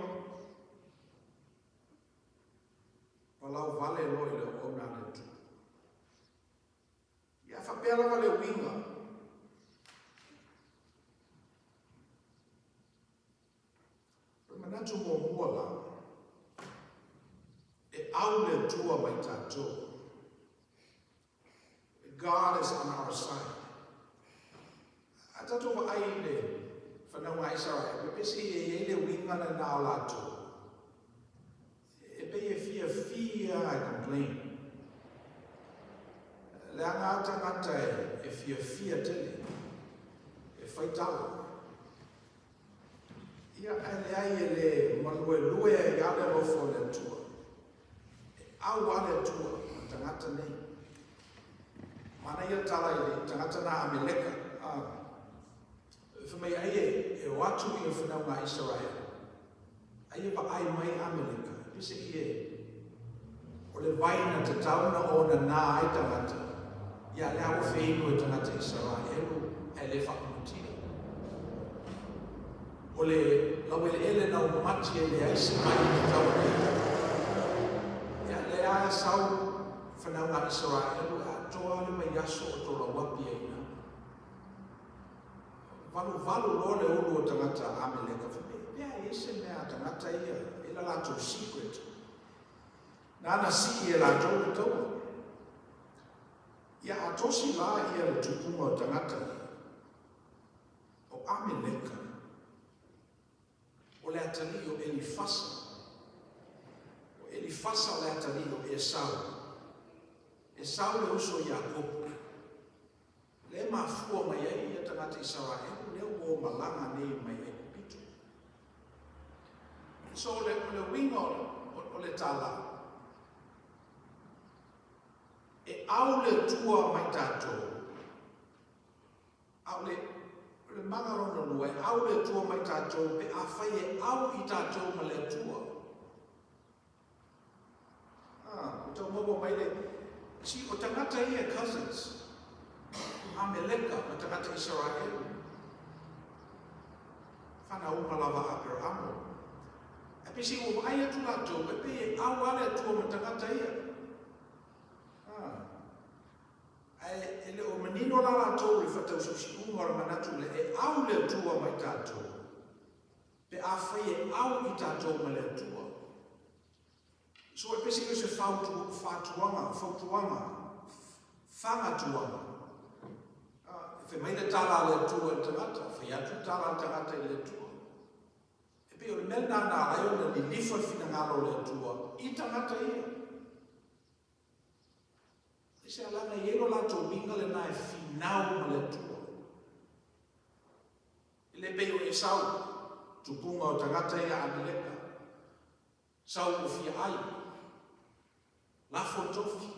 palau vale loa i le o nā le tu. Ia whapea lava le winga. O le manatu muamua la, e au le Atua mai tatou. God is on our side. A tatou vaai i le whanau a Israel, pe pese e i le winga na nā o latou. E pe e fia fia ai complain. Le anga a tangata e fia fia tele. E whaitala. Ia ae leai e le maluelue ai a le alofa o le Atua. E au a le Atua ma tagata nei. Mana ia tala i le tagata na Ameleka. A, wha mai ai e, e o atu i le whanau a Israel. Ai e vaai mai Ameleka. E pese i e, o le vai na te tauna o na nā ai tagata. Ia le awa wheinu e tagata Israelu e le whakamutia. O le laueleele na o mati e le ai se mai i te tau nei. Ia le a sau whanau a Israelu a toa le mai aso o tō wapi e ina. Valu valu loa le ulu o tagata Ameleka whamei. Pea e se mea tagata ia, e la latou secret. Nāna sii e latou le taua. Ia a tosi la ia le tupunga o tagata ia. O Ameleka, o le atalii o Elifasa. O Elifasa o le atalii o Esau. Esau le uso i Iakopo. Le mafua mai ai ia tagata Israelu lea ua o malaga nei mai Aikupito. So o le, o le uiga o le tala, e au le Atua mai tatou, a o le, o le maga lona lua, e au le Atua mai tatou, pe afai e au i tatou ma le Atua. Ah, o tau maua mai le, si o tagata ia cousins, Ameleka ma tagata Israel. Whana uma lava Aperahamo. E pesi o ai atu latou, e pe e au ale Atua ma tagata ia. Ah. Ae e le o manino la latou le whatausiusiunga o le manatu le e au le Atua mai tatou. Pe afai e au i tatou ma le Atua. So e pese o se fautu, fatuanga, fautuanga, fagatuanga. E fai mai le tala a le Atua i le tagata, fai atu le tala a le tagata i le Atua. E pei o le mea lena na ala ai ona lilifa le finagalo o le Atua i tagata ia. E se alaga e i ai lo latou uiga lena e finau ma le Atua. E le pei o Esau, tupuga o tagata ia Ameleka, sau ua fia ai, lafo le tofi.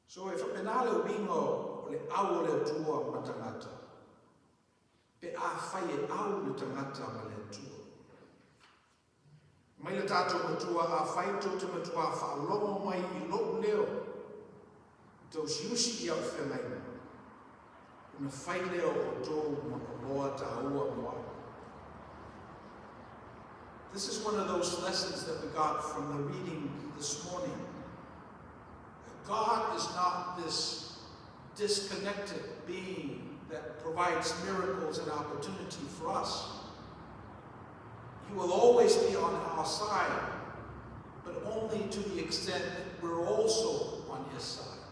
So e faapena le uiga o le au o le Atua ma tagata, pe afai e au le tagata ma le Atua. Mai le tatou Matua, afai tou te matuā faalogo mai i lou leo, tausiusi i au feagaiga, ona fai lea o outou ma oloa taua mo au. This is one of those lessons that we got from the reading this morning. God is not this disconnected being that provides miracles and opportunity for us. He will always be on our side, but only to the extent that we're also on his side.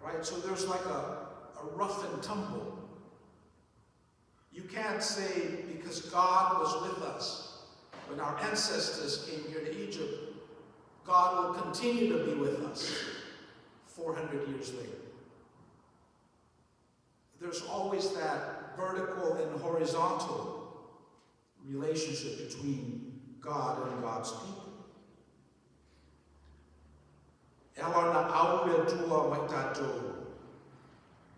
Right? So there's like a rough and tumble. You can't say because God was with us when our ancestors came here to Egypt, God will continue to be with us 400 years later. There's always that vertical and horizontal relationship between God and God's people. E ala ona au le Atua ma i tatou,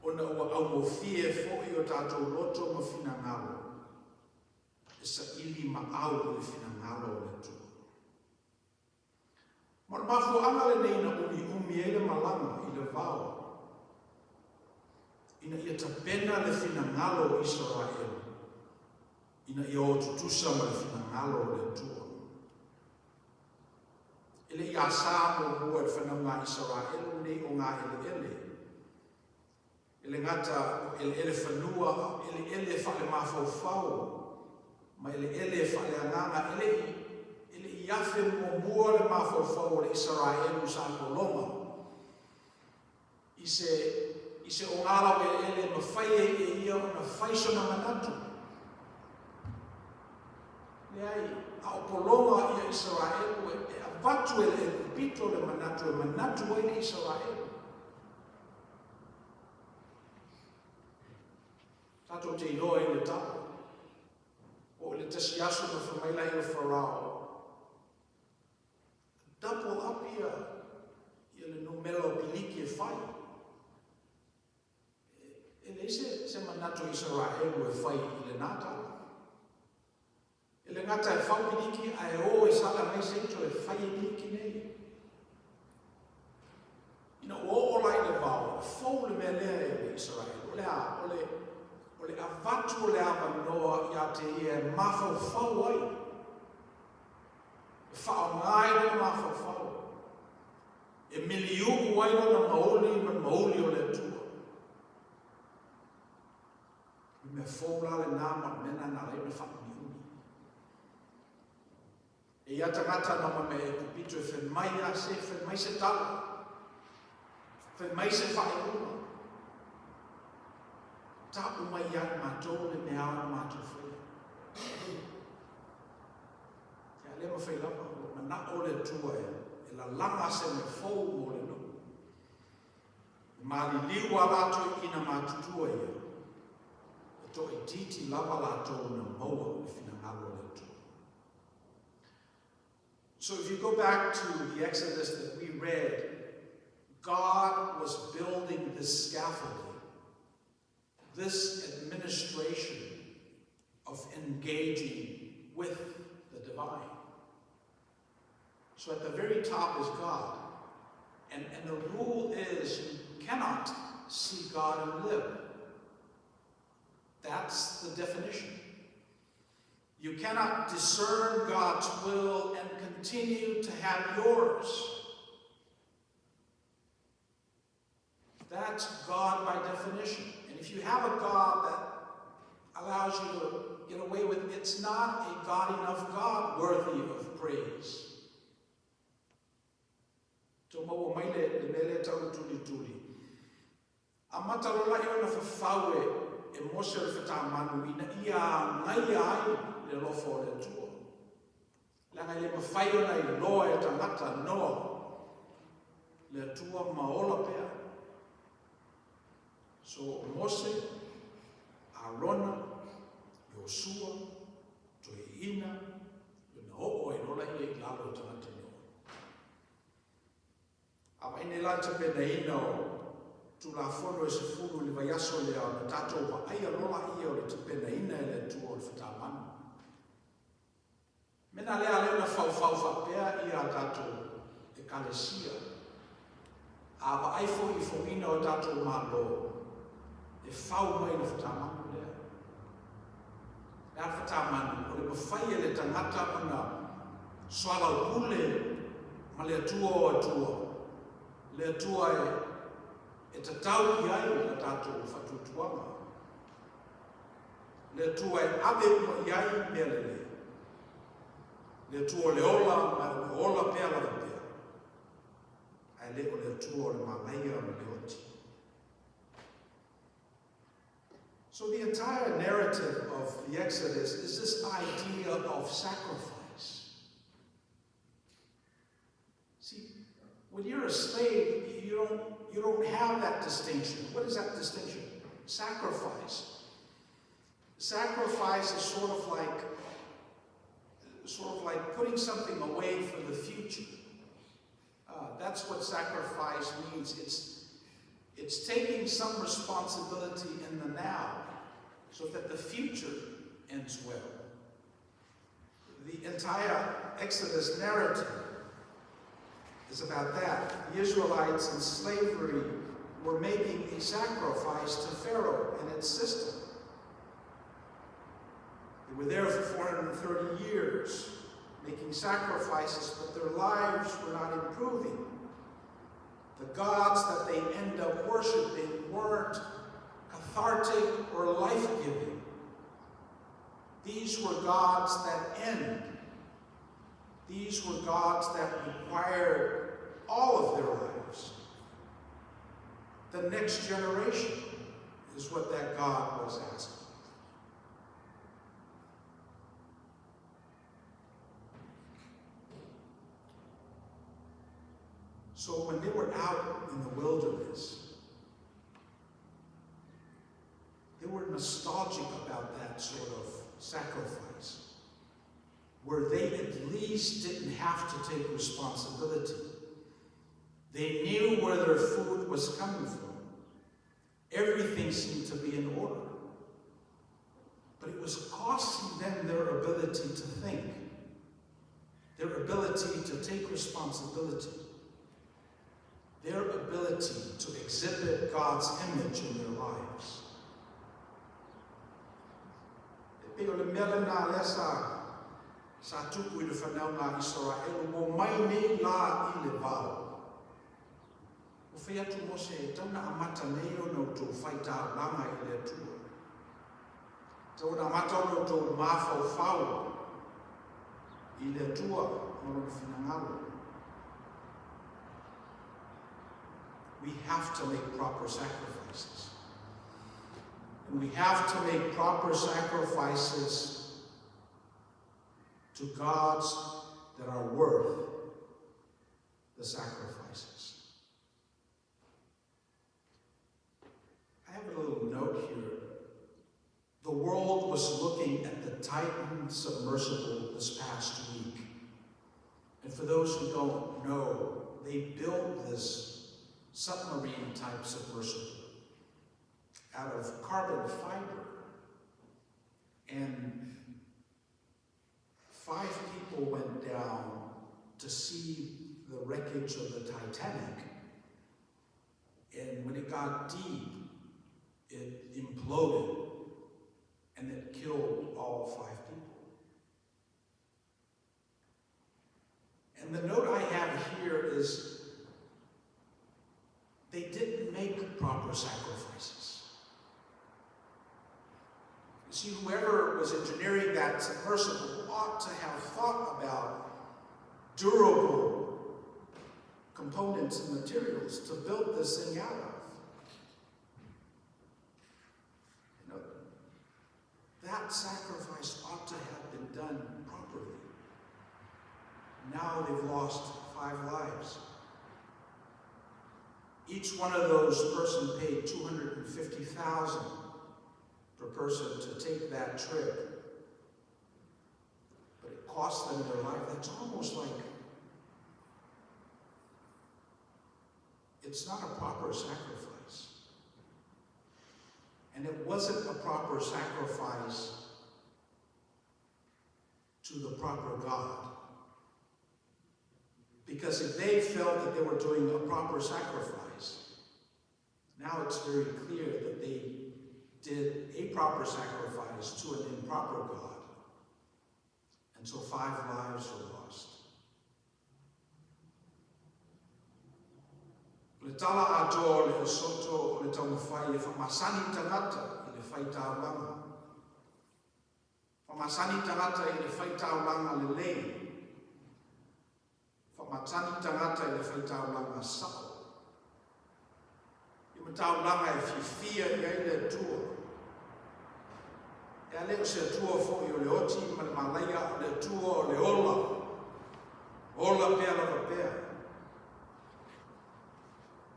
ona ua augofie foi o tatou loto ma finagalo, e saili ma au i le finagalo o le Atua. Ma o le mafuaaga lenei na umiumi ai le malaga i le vao, ina ia tapena le finagalo o Isaraelu, ina ia o tutusa ma le finagalo o le Atua. E le i asā muamua e le fanauga a Isaraelu nei o ngā eleele, e le gata o eleele fanua, a o eleele faale-mafaufau ma eleele faaleagaga. E le i, e le i afe muamua le mafaufau o le Isaraelu sa pologa i se, i se ogalau eleele e mafai ai e ia ona fai sona manatu. Leai, a o pologa ia Isaraelu e, e avatu e le Ekupito le manatu e manatu ai le Isaraelu. Tatou te iloa i le tala. O le tasi aso na fai mai lai o Farao, double up ia, ia le numera o piliki e fai. E, e leai se, se manatu o Isaraelu e fai i lenā tala. E le gata e fau piliki ae o e sala mai se ito e fai e piliki nei. Ina ua oo la i le vao, e fou le mea lea e le Isaraelu. O le a? O le, o le avatu o le avanoa ia te ia e mafaufau ai. E faaaoga ai lona mafaufau. E miliu'u ai lona mauli ma le mauli o le Atua. O le mea fou la lenā ma le mea lena na ala ai ona faaumiumi. E ia tagata na omai mai Aikupito e fai mai a se, fai mai se tala, fai mai se faaiuga. Ta'u mai ia i matou le mea ao ona matou faia. Ia le mafai lava, ua mana'o le Atua e, e lalaga se mea fou mo le nuu. E maliliu a latou ina matutua ia, e toaitiiti lava latou na maua le finagalo o le Atua. So if you go back to the Exodus that we read, God was building this scaffolding, this administration of engaging with the divine. So at the very top is God. And, and the rule is you cannot see God and live. That's the definition. You cannot discern God's will and continue to have yours. That's God by definition. And if you have a God that allows you to get away with, it's not a God enough God worthy of praise. Tau maua mai le, le mea lea e tau o le tulituli. Amata loa laia ona fafau e, e Mose o le fatamanu ina ia agaia ai le alofa o le Atua. Leaga e le mafai ona iloa e tagata noa le Atua ma ola pea. So o Mose, Arona, Iosua, Toeaina, ona oo ai loa laia i lalo o tagata noa. A vaai nei la le tapenaina o Tulafono e 10 i le vaiaso lea ona tatou vaaia loa laia o le tapenaina e le Atua o le fatamanu. Mena lea alai ona faufau faapea ia a tatou Ekalesia. A vaai foi i fogiina o tatou Malo, e fau mai le fatamanu lea. Le a le fatamanu? O le mafai e le tagata ona soalaupule ma le Atua o Atua, le Atua e, e tatau i ai la tatou faatuatuaga. Le Atua e ave uma i ai mea lelei. Le Atua o le ola ma o lo o ola pea lava pea. Ae le o le Atua o le manaia ma le oti. So the entire narrative of the Exodus is this idea of sacrifice. See, when you're a slave, you don't have that distinction. What is that distinction? Sacrifice. Sacrifice is sort of like putting something away for the future. That's what sacrifice means. It's taking some responsibility in the now so that the future ends well. The entire Exodus narrative is about that. The Israelites in slavery were making a sacrifice to Pharaoh and its system. They were there for 430 years, making sacrifices, but their lives were not improving. The gods that they end up worshiping weren't cathartic or life-giving. These were gods that end. These were gods that required all of their lives. The next generation is what that God was asking. So when they were out in the wilderness, they were nostalgic about that sort of sacrifice, where they at least didn't have to take responsibility. They knew where their food was coming from. Everything seemed to be in order. But it was costing them their ability to think, their ability to take responsibility, their ability to exhibit God's image in their lives. E pei o le mea lena lea sa tupu i le fanauga a Isaraelu ua mai nei la i le vao. Ua fai atu Mose e tatau ona amata nei ona outou faitaulaga i le Atua. Tatau ona amata ona outou mafaufau i le Atua ma lona finagalo. We have to make proper sacrifices. And we have to make proper sacrifices to gods that are worth the sacrifices. I have a little note here. The world was looking at the Titan submersible this past week. And for those who don't know, they built this submarine type submersible out of carbon fiber. And 5 people went down to see the wreckage of the Titanic. And when it got deep, it imploded and it killed all 5 people. And the note I have here is they didn't make proper sacrifices. You see, whoever was engineering that submersible ought to have thought about durable components and materials to build this thing out of. You know, that sacrifice ought to have been done properly. Now they've lost 5 lives. Each one of those person paid $250,000 per person to take that trip. But it cost them their life. That's almost like it's not a proper sacrifice. And it wasn't a proper sacrifice to the proper God. Because if they felt that they were doing a proper sacrifice, now it's very clear that they did a proper sacrifice to an improper God. And so 5 lives were lost. O le tala atoa o le Esoto o le taumafai e whamasani tangata i le whaitaulanga. Whamasani tangata i le whaitaulanga le lei. Whamatani tangata i le whaitaulanga sao. I mataulanga e whiwhia i ai le Atua. E ale o se Atua fo'i o le oti ma le malaia o le Atua o le ola. Ola pea lava pea.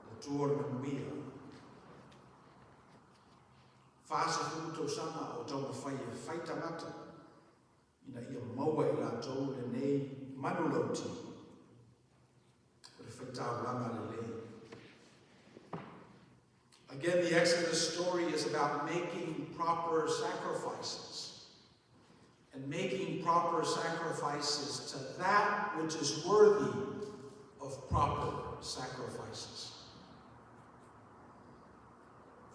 Le Atua o le manuia. 40 tausaga o taumafai e whai tangata ina ia maua i latou lenei manulauti o le whaitaulanga lelei. Again, the Exodus story is about making proper sacrifices. And making proper sacrifices to that which is worthy of proper sacrifices.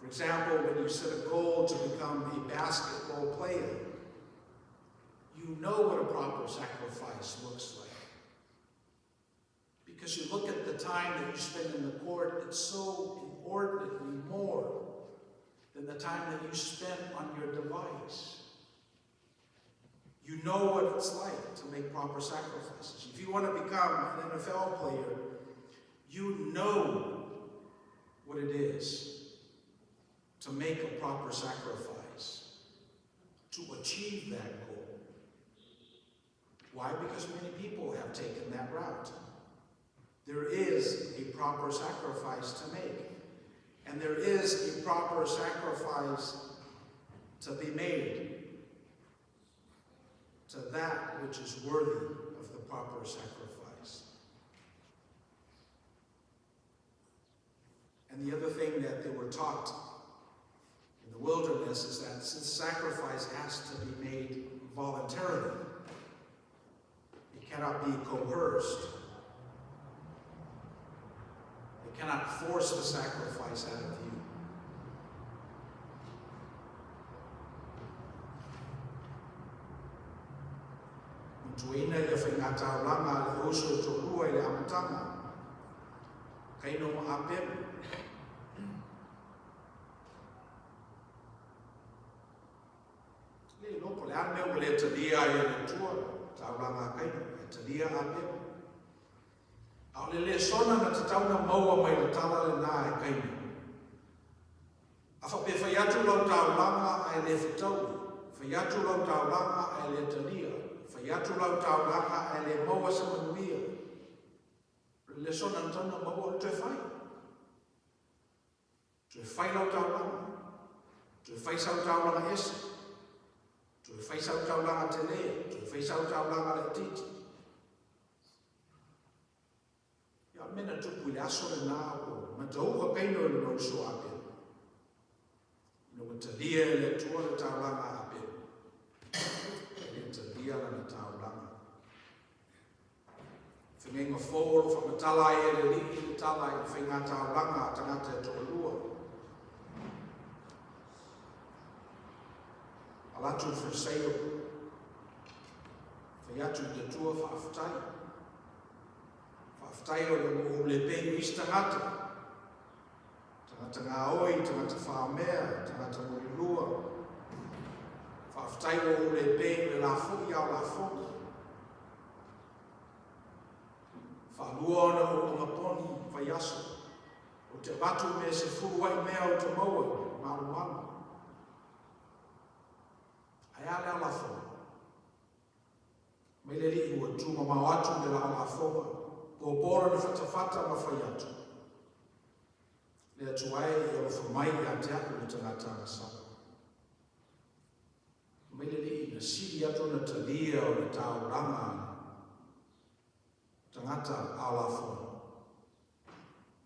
For example, when you set a goal to become a basketball player, you know what a proper sacrifice looks like. Because you look at the time that you spend in the court, it's so inordinately more than the time that you spend on your device. You know what it's like to make proper sacrifices. If you want to become an NFL player, you know what it is to make a proper sacrifice, to achieve that goal. Why? Because many people have taken that route. There is a proper sacrifice to make. And there is a proper sacrifice to be made to that which is worthy of the proper sacrifice. And the other thing that they were taught in the wilderness is that since sacrifice has to be made voluntarily, it cannot be coerced. They cannot force the sacrifice out of you. Tuina ia whaingataulanga le uso e tōrua i le amatanga. Kaino ma Apelu. Le loko le ane o le talia e le tua, taulanga a Kaino, e talia Apelu. A o le le sona na te tauna maua mai le tala le nā e Kaino. A whape whai atu lau taulanga a e le whitaui, whai atu lau taulanga a e le talia, whai atu lau taulanga a e le maua sa manuia. Le sona na tauna maua o toe whai. Toe whai lau taulanga, toe whai sau taulanga ese, toe whai sau taulanga te le, toe whai sau taulanga le titi. Ia mena tupu i le aso le nā o matauha kaino e le mauso ape. Ina ua talia e le Atua le taulanga ape. E le talia lana taulanga. Whengenga fōro whamatala ai e le lii le tala i le whainga taulanga a tangata e toalua. Alatu whaseio. Whai atu i te tua whaaftai. Whaaftai o le mo le pei o isi tangata. Tangata ngā oi, tangata whaamea, tangata morilua. Whaaftai o le pei o le la fui au la fui. Faalua ona ou ogaponi vaiaso, ou te avatu mea e sefulu ai mea ou te maua i malumalu. Ae a le ao lafoga? Mai le alii ua tu mamao atu i le lao lafoga, popo lona fatafata ma fai atu, Le Atua e, e alofa mai ia te a'u le tagata agasala. Mai le alii na sili atu ona talia o le taulaga a le tagata ao lafoga,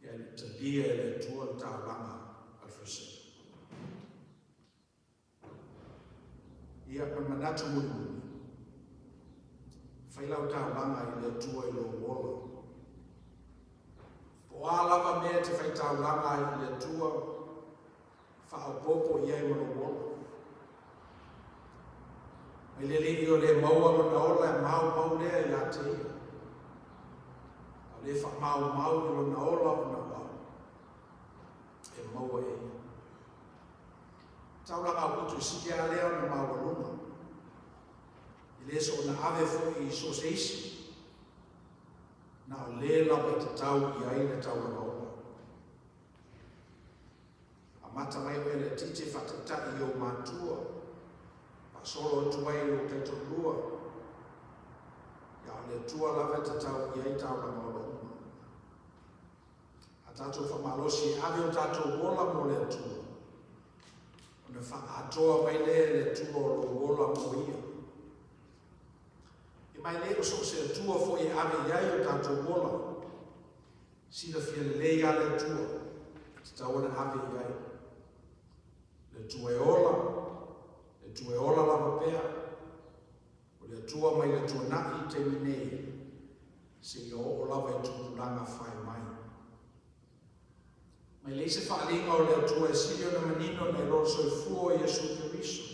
ia le talia e le Atua le taulaga a le Fariseo. Ia, ma le manatu mulimuli, fai lau taulaga i le Atua i lou ola. Po o a lava mea e te fai taulaga ai i le Atua, faaopoopo i ai ma lou ola. Mai le alii o le maua lona ola e maumau lea ia te ia. A o le faamaumau i lona ola ona o au, e maua e ia. Taulaga aupito i sili lava lea ona maualuga. E le soona ave foi i so o se isi, na o le lava e tatau i ai le taulaga ola. Amata mai oe laitiiti e faataitai i ou matua, faasolo atu ai i lou taitoalua, ia o le Atua lava e tatau i ai taulaga ola uma. A tatou faamalosi e ave o tatou ola mo le Atua, ona faaatoa mai lea e le Atua o lou ola mo ia. E mai le o so o se Atua foi e ave i ai o tatou ola, silafia lelei a le Atua, e tatau ona ave i ai. Le Atua e ola, le Atua e ola lava pea, O le Atua mai le tuanai i taimi nei, seia oo lava i tupulaga fai mai. Mai leai se faaaliga o le Atua e sili ona manino nai lo le soifua o Iesu Keriso.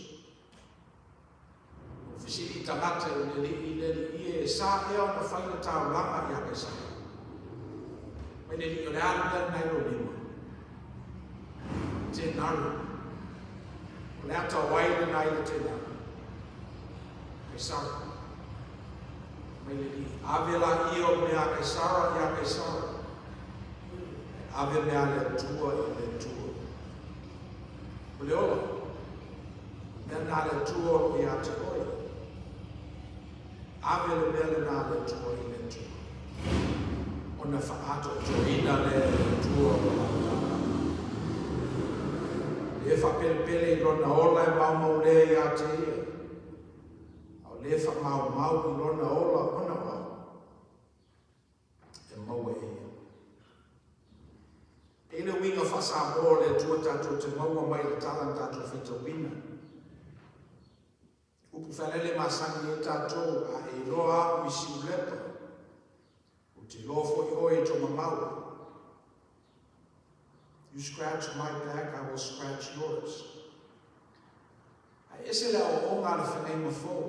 Na ou fesili i tagata i le alii i le alii e, e sa ea ona fai le taulaga ia Kaisara? Mai le alii o le a le mea lena i lou lima? Tenaru. O le ata o ai lena i le tenaru? Kaisara. Mai le alii, ave laia o mea a Kaisara iā Kaisara, ae ave mea a le Atua i le Atua. O le ola, o le mea lena a le Atua o lo o ia te oe. Ave le mea lena a le Atua i le Atua, ona faaatoatoina lea e le Atua o lona taulaga. Le faapelepele i lona ola e maumau lea ia te ia, a o le faamaumau i lona ola ona o au e maua e ia. E i le uiga faa-Samoa o le Atua tatou te maua mai le tala na tatou faitauina. Upu failele masani ai tatou, a e iloa a'u i Siulepa, ou te iloa foi oe i Tomamau. You scratch my back, I will scratch yours. Ae ese le aoaoga a le feagaiga fou.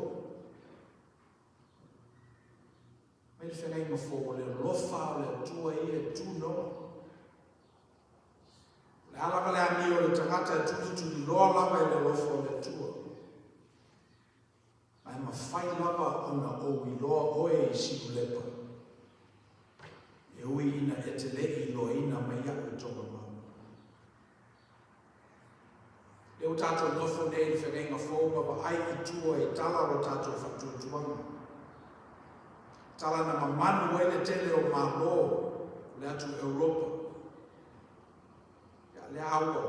Mai le feagaiga fou, o le alofa o le Atua ia e tunoa. O le a lava le amio o le tagata e tulituliloa lava e le alofa o le Atua. Ma e mafai lava ona ou iloa oe i Siulepa, e ui ina e te le i iloaina mai iaʻu i Tomamau. Lea ua tatou nofo nei i le feagaiga fou ma vaai i tua i tala o lo tatou faatuatuaga. Tala na mamanu ai le tele o Malo o le atu Europa. Ia lea ua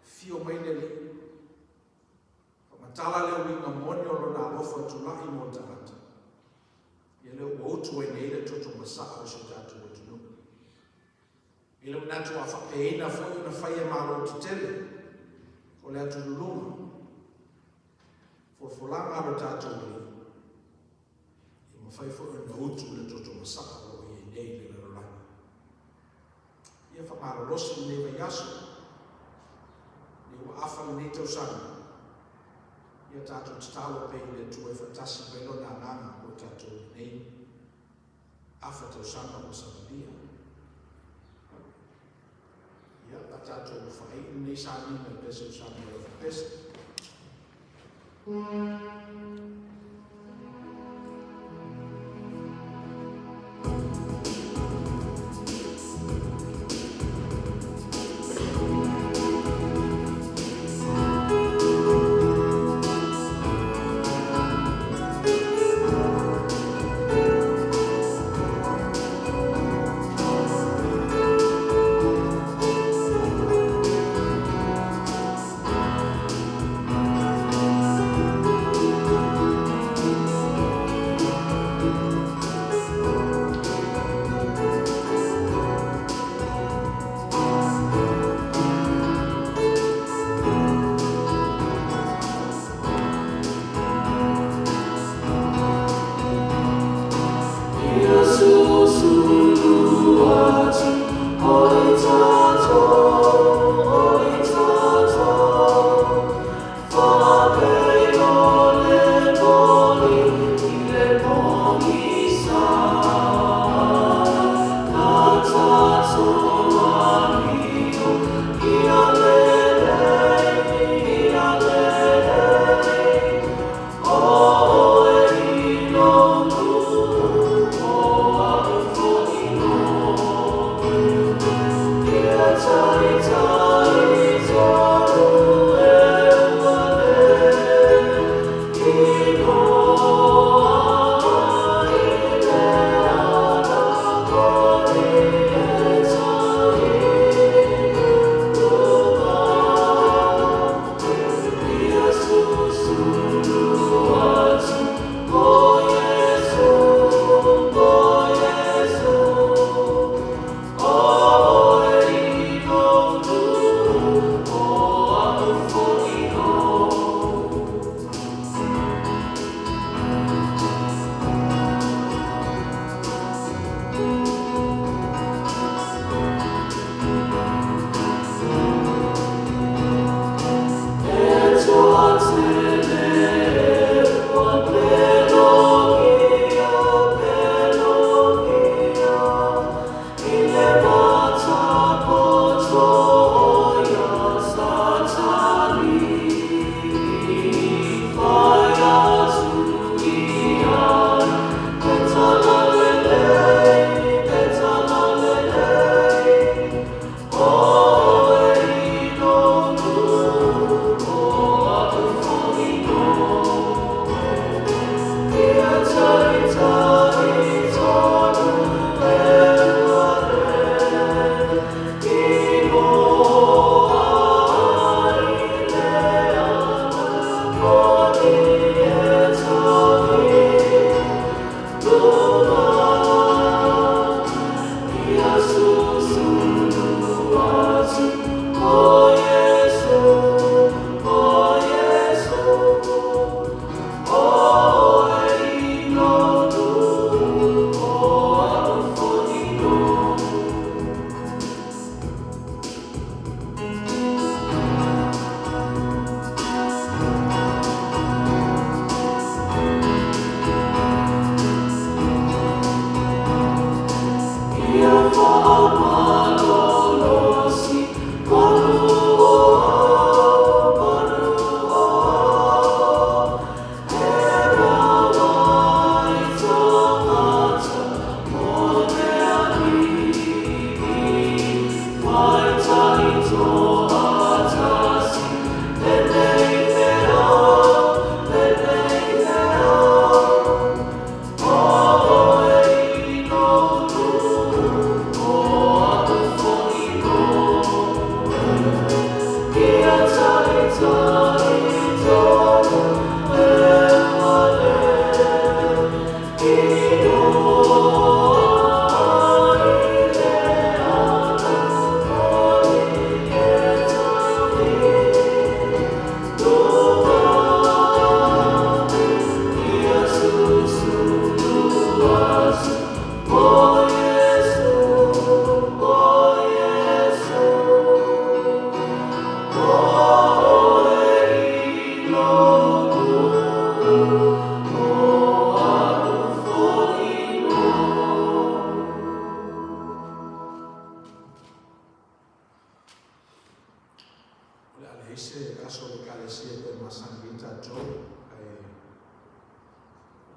fio mai le Alii. Faamatala le uiga moni o lona alofa tulai mo le tagata. Ia lea ua utu ai nei le toto masaa o si o tatou atunuu. I le manatu a faapeina foi ona fai e Malo tetele o le atululuga, folafolaga a lo tatou Alii, e mafai foi ona utu le toto masaa o lo o i ai nei i le lalolagi. Ia faamalolosi lenei vaiaso, nei ua afa lenei tausaga, ia tatou tatalo pea i le Atua e faatasi mai Lona Agaga mo tatou lenei afa tausaga ua savalia. Ia, a tatou faaiu lenei sauniga i pese o Samuel o Pese.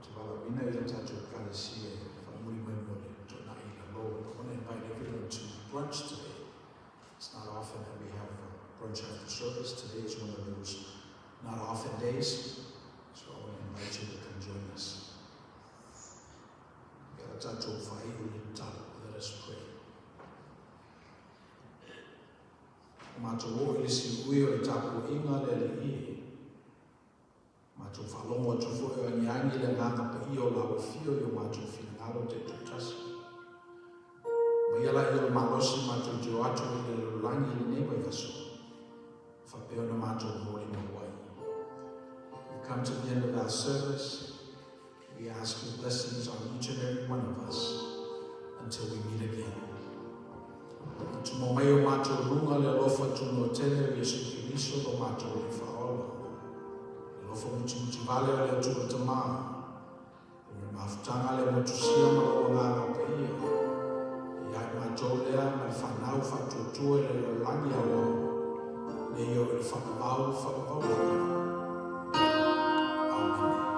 te valaauina i a tatou Ekalesia e faamuli mai mo le toonai i lalo. I want to invite everyone to brunch today. It's not often that we have brunch after service. Today is one of those not often days. So I want to invite you to come join us. Ia tatou faaiu i le tatalo. Let us pray. Ua matou oo i le siui o le tapuaiga a le Alii e. Matou faalogo atu foi o agiagi le Agaga Paia o lau Afio i o matou finagalo taitoatasi. Aumaia laia o le malosi matou te o atu ai i le lalolagi i lenei vaiaso, faapea ona matou molimau ai. We've come to the end of our service. We ask your blessings on each and every one of us until we meet again. Tumau mai o matou luga le alofa tunoa tele o Iesu Keriso lo matou Alii Faaola. Le alofa mutimutivale o le Atua Tamā. Le mafutaga le motusia ma lou Agaga Paia. Ia i matou lea ma le fanau faatuatua i le lalolagi aoao. Nei oo i le faavavau faavavau lava. Amene.